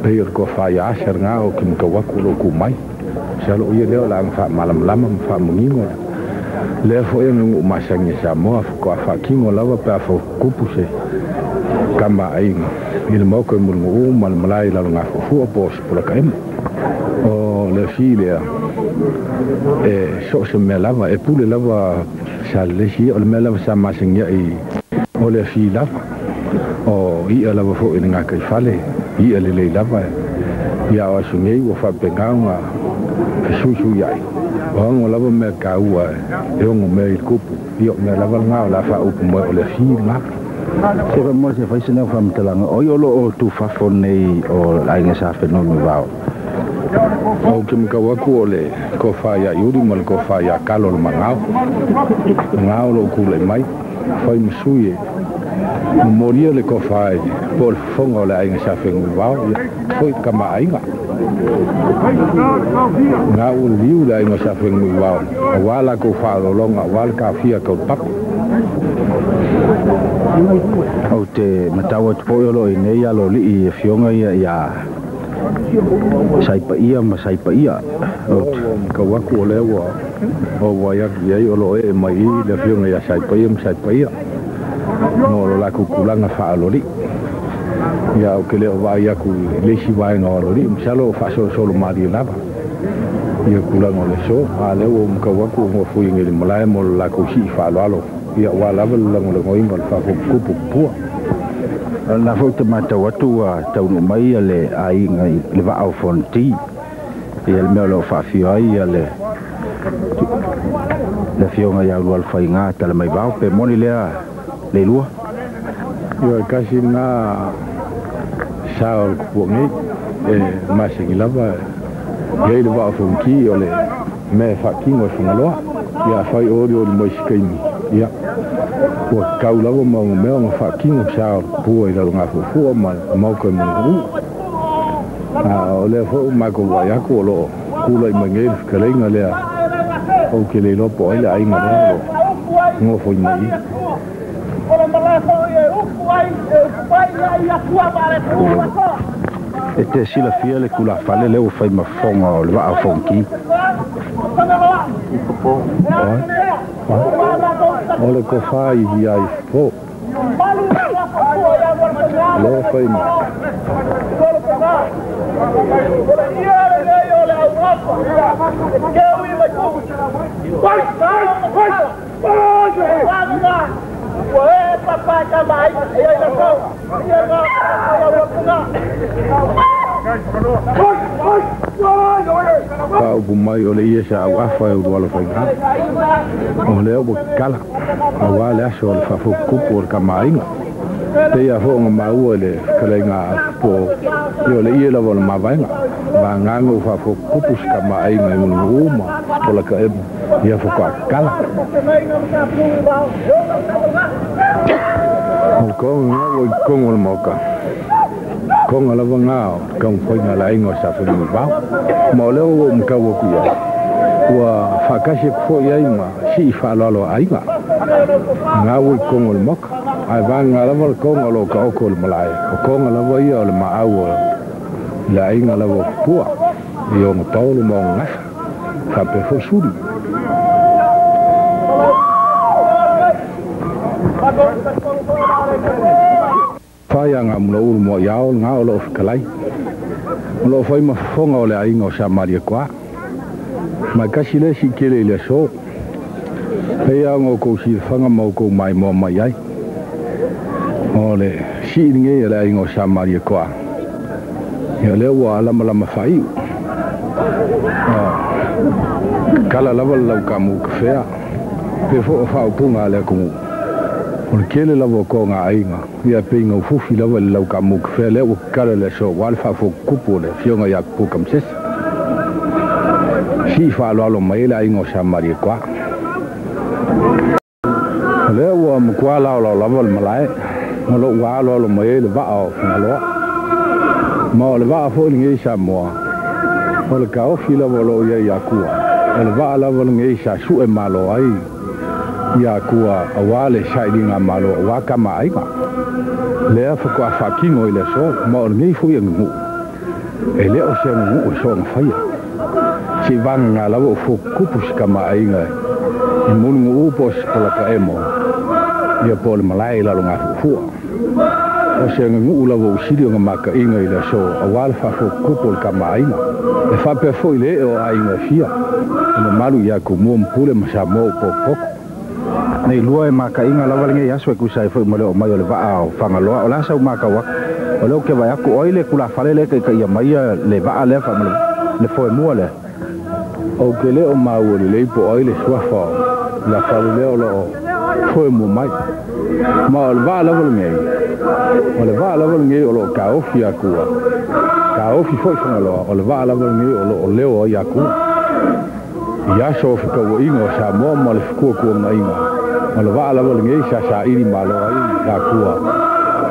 pei o le tofa ia Asa lena ou te matau atu o loo tu mai. Masalo o ia lea o le a na faamalamalama ma faamanino lea foʻi aganuu masani a Samoa faatoa faatino lava pe a fautupu se tamaaiga i le maota i Mulinuu ma le malae i Lalogafuafua po o Sepolataema. O le afi lea e so o se mea lava e pule lava Salelesi ia o le mea lava sa masani ai o le afi lava o i'a lava foʻi i le gataifale i'a lelei lava ia o aso nei ua faapena ona fesuisuiai o ago lava mea taua e ono mea i le tupu ia o mea lava lena o le a faaupu mai o le afi lena. Se faamoa se fai sina faamatalaga o ai o loo tufafo nei o le aiga sa Fenunuivao. Ou te matau atu o le tofa ia Iuli ma le tofa ia Kalo le Magao. Lena o loo tulai mai fai ma sui e momolia le tofa e po o le fofoga o le aiga sa Fenunuivao ia foi tamaaiga. Na ua liliu le aiga sa Fenunuivao auā latou faalologa auā le taofia tau le papa. Ou te matau atu foi o loo i nei aloalii i afioga ia ia Saipaia ma Saipaia. Ou te matau atu o lea ua ou vaai atu i ai o loo ee mai i le afioga ia Saipaia ma Saipaia mo lo latou tulaga faaaloalii. Ia ou te le o vaai atu i le isi vaega o aloalii masalo o faasolosolo malie lava ia tulaga o le aso. A lea ua ou matau atu ua nofoia nei i le malae mo lo latou sii faaaloalo ia aua lava le lagolagoina o le faafotutupu pua. O lena foi ou te matau atu ua taunuu mai le aiga i le vaa o Fonoti ia le mea o loo faafio ai ia le le afioga ia Ulualofaiga Talamaivao pe moni lea le lua. Ia tasi lena sa o le tupua nei e masani lava e i ai le vaa o Fonoti o le mea e faatino e Fagaloa. Ia afai o olioli mai se taimi ia ua tatau lava ma ona mea ona faatino sa o le tupua i Lalogafuafua ma le maota i Mulinuu. A o lea foi ua matou vaai atu o loo tulai mai nei le fetalaiga lea ou te le iloa po o ai le aiga lea o loo nofoi mai i. E te silafia le tulafale lea ua fai ma fofoga o le vaa o Fonoti. O le tofa i ia i fofo. Lea fai ma. Fa'aupu mai o le ia sa au'afa e ulualo faigā o lea ua kala auā le aso o le fa'afokukupu o le kamāiga peia fo'oga maua i le fetalaiga po ia o le ie lava o le mavaega vagaga ua fa'afokukupu se kamā'aiga i Mulimu'u ma polaka'emu ia foko'akala o le koga gā ua i totogu o le maoka koga lava gā o le taumafaiga a le aiga o sa Faleagavao ma o lea ua ou matau atu i ai ua fa'atasi atu fo'i ai ma si'i fa'aloalo a aiga gā ua i totogu o le maoka ae vagaga lava le koga o lo'o ta'oto o le malae o koga lava ia o le ma'au o le aiga lava o tupua i ona paolo ma ona gafa fa'apea fo'i suli. Fai aga mulaulu mo iao ngā o loo fetalai o loo fai ma fofoga o le aiga o sa Maria Koā mai kasi le si'ikele i le aso pei aga o kou silafaga ma oukou maimoa mai ai o le si'i lenei a le aiga o sa Maria Koā ia lea ua lamalama fa'ai'u kala lava le laukamu kafea pe fo'o fa'aupuga a le atunuu o le tele lava o toga aiga ia pei gaufufi lava le laukamu kafea lea ua kala le aso ua le fa'afotutupu o le afioga iā Kupu Kamasese si'i fa'aloalo mai ai le aiga o sa Maria Koā o lea ua matuā laolao lava le malae ma lo'u aloalo mai ai le va'a o Fagaloa ma o le va'a fo'i lenei Samoa o le taofi lava o lo'o iai iā Tua o le va'a lava lenei sa su'e malo ai iā Tua auā le sa'iliga malo auā kamā'aiga lea fato'a fa'atino i le aso ma o lenei fo'i aganuu e lē o se aganuu e so'oga faia se'i vagagā lava o fotutupu se kamā'aiga i Mulinu'u po o se polaka'emo ia po o le malae i lalogafu'afu'a o se aganu'u lava usili ona maka'iga i le aso auā le fa'afotutupu o le kamā'aiga e fa'apea fo'i le e'e o aiga e fia e mamalu iā Tumua ma Pule ma Samoa o potopoto. Nei lua e maka'iga lava lenei aso e tusa ai fo'i ma le oo mai o le va'a o Fagaloa o le a sau matau atu o lea ou te vaai atu o ai le tulafale lea e ta'ita'i'a mai ia le va'a lea fa'amolemole le foemua lea. Ou te lē o maua lelei po o ai le suafa o la fale lea o lo'o foemua mai ma o le va'a lava lenei o le va'a lava lenei o lo'o taofi Atua taofi fo'i Fagaloa o le va'a lava lenei o lo'o leo ai Atua i aso o fekaua'iga o Samoa ma le fetuatuaga'iga o le va'a lava lenei sa sa'ili malo ai Atua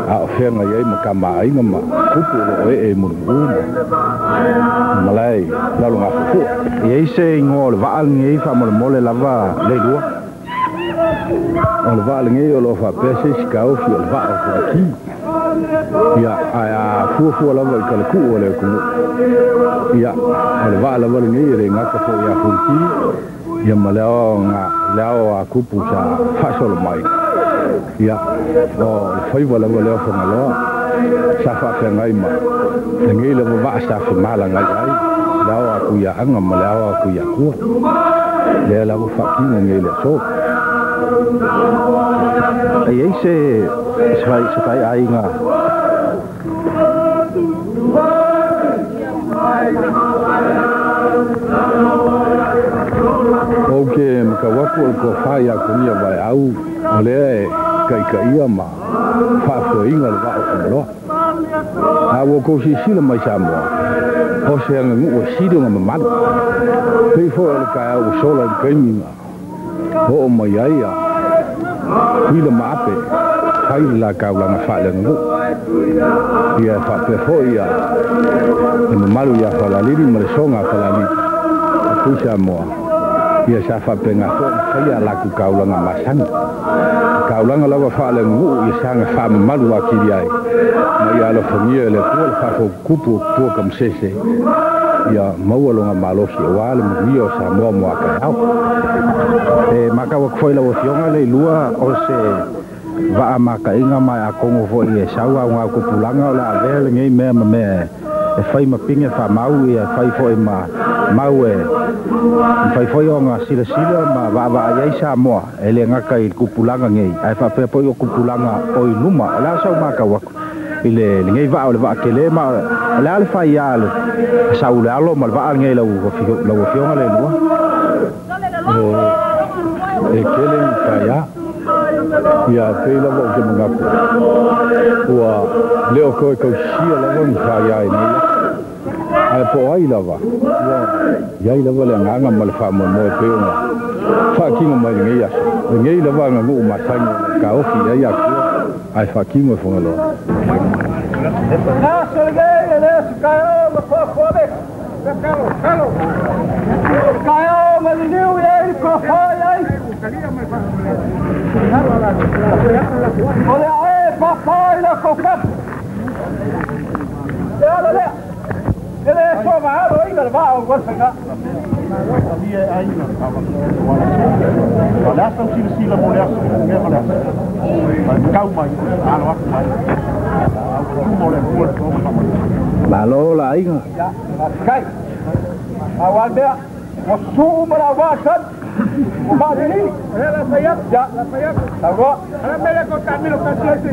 a o feagai ai ma kamā'aiga ma tupu o lo'o e'e i Mulimu'u ma malae lalogafu'afu'a. E ai se igoa o le va'a lenei fa'amolemole lava le lua. O le va'a lenei o lo'o fa'apea se isi taofi o le va'a o Fulaki ia ae a fuafua lava i kaleku'u o le atunuu ia o le va'a lava lenei e lē gata fo'i iā Fulaki ia ma le aoga le ao a tupu sa fa'asolo mai ia o le faiva lava lea o Fagaloa sa fa'afeagai ma lenei lava va'a sa femalagai ai le ao atu ia aga ma le ao atu ia Tua lea lava fa'atino nei le aso. E ai se se fai'aiga Ou ke matau atu o le tofa iā Kunia Vaeau o lea e ta'ita'ia ma fa'afoeina le va'a o Fagaloa a ua outou silasila mai Samoa o se aganu'u e sili ona mamalu pei fo'i o le taeao ua sola i le taimi na o'o mai ai a Tuila ma Ape fai le la taulaga fa'aleaganu'u ia e fa'apea fo'i ia le mamalu iā Falalili ma le soga a Falalili a Tui Samoa ia sa fa'apegā fo'i ona faia a latou taulaga masani taulaga lava fa'aleaganu'u ia saga fa'amamalu atili ai ma ia alofagia e le Atua le fa'afoutupu o Tupua Kamasese ia maua loga malosi auā le manuia o Samoa mo a taeao. E matau atu fo'i lau afioga le lua o se va'a maka'iga ma e atogo fo'i e sau aogau tupulaga o le a avea lenei mea ma mea E fai ma pinga fa mau ia fai foi ma mau e fai foi ona sila sila ma va va ai sa moa e le ngaka i kupulanga ngei ai fa pe po i kupulanga o i luma la sa ma ka wa i le ngei va o le va kele ma la le fai ya le sa u le alo ma va ngei la u la u fionga le lua e kele fa ya ia pei lava o ke mangaku ua le o koe kausia lava ni faia i nei ae po o ai lava ua iai lava le agaga ma le faamoemoe pei ona faakino mai lenei aso lenei lava aganuu masani kaofi i ai akua ae faakino e Fagaloa. Malo la aiga. Kai. Awal wasu mala wasan. Madini, la sayap, ya, la sayap. Tawa. Ala mele ko kamilo kasi.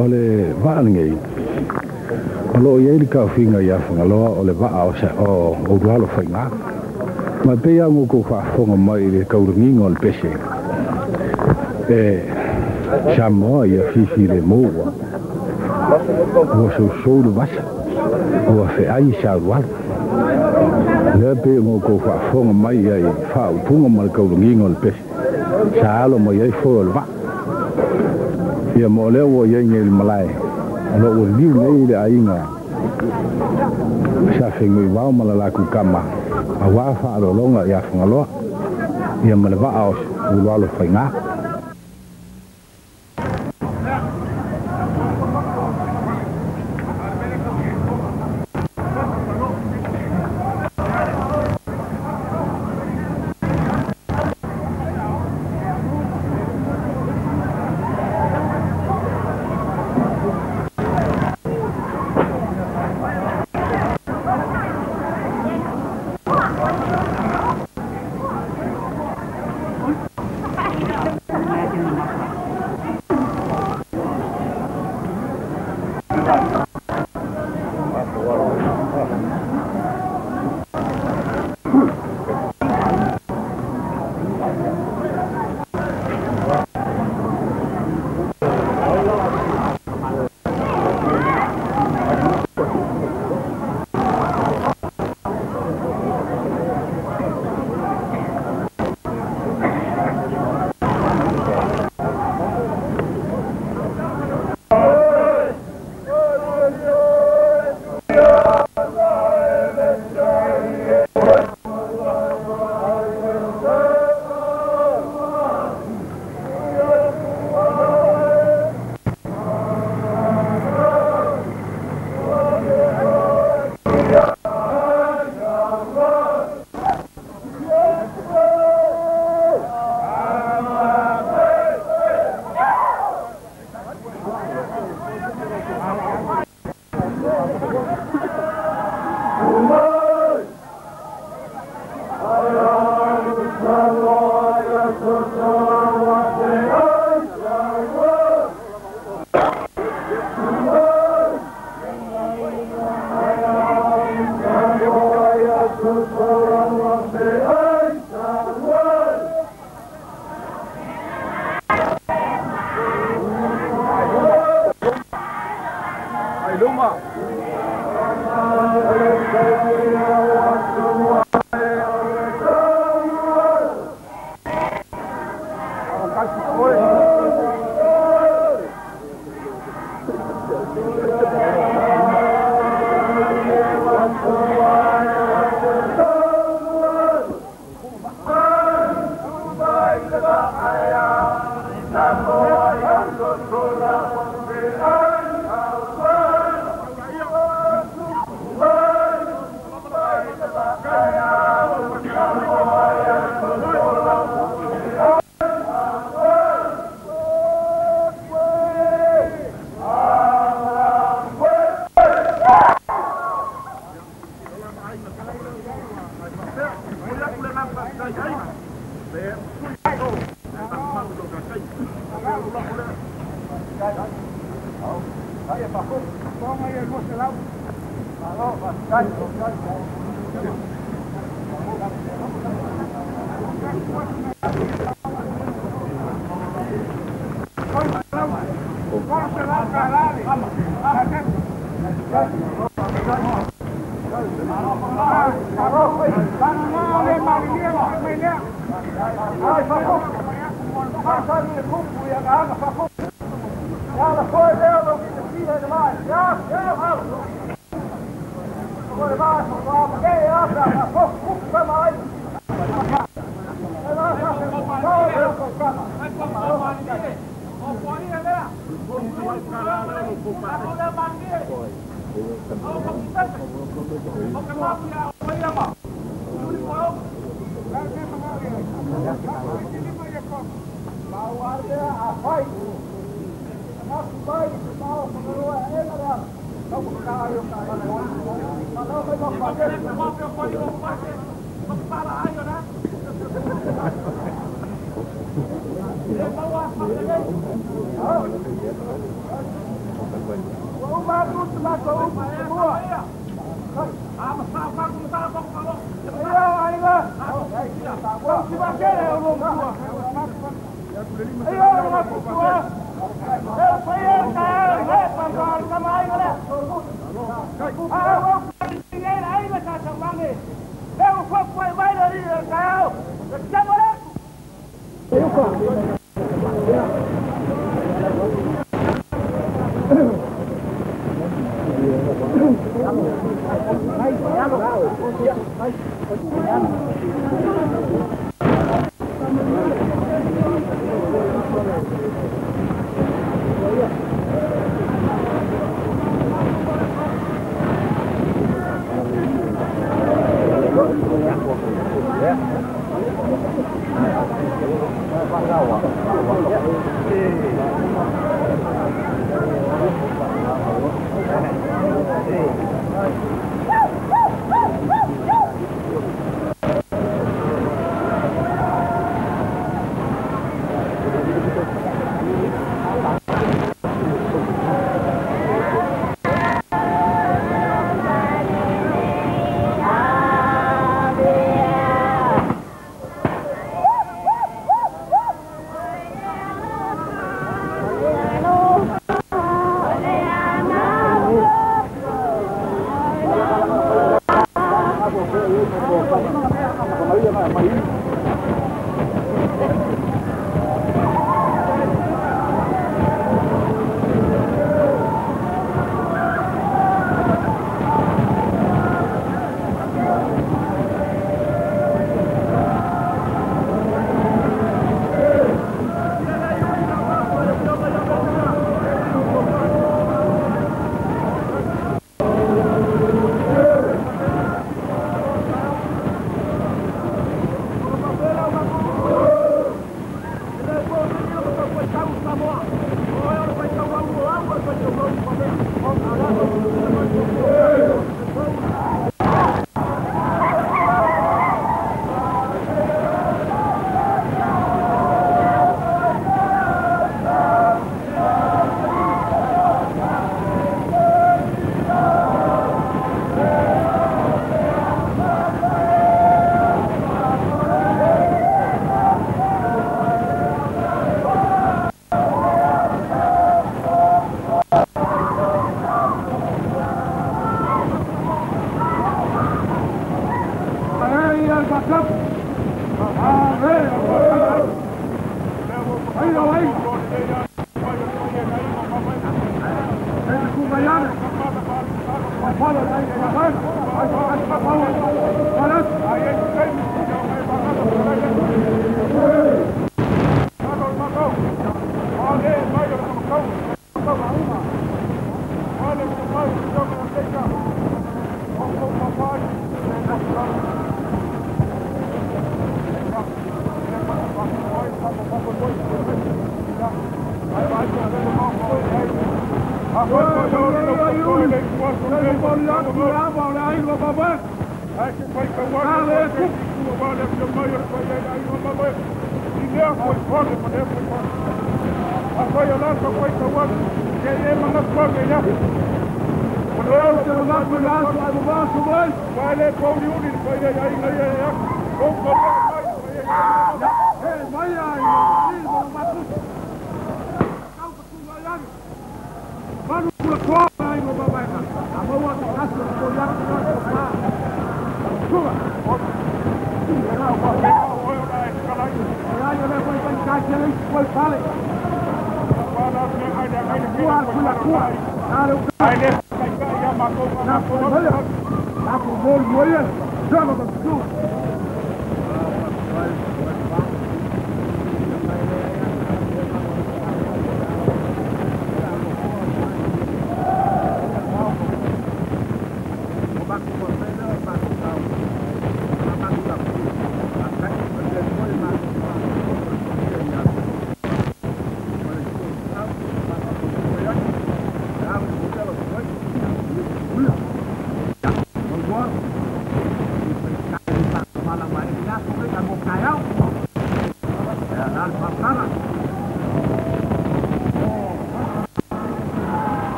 O le vaa lenei o loo iai le kaofiga iā Fagaloa o le vaa o ulualo faigā ma pei ago kou faafofoga mai i le kaulagiga o le pese e Samoa ia fifi le moua ua sousou le vasa ua feai sa ulualo lea pei ago kou faafofoga mai ia i faaupuga ma le kaulagiga o le pese sa alo mai ai foe o le vaa ia mo lea ua iai nei le malae o loo ua liu nei le aiga sa fegui vao ma le lakou kama auā faalologa iā Fagaloa ia ma le vaa o ulualo faigā.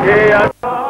Yeah.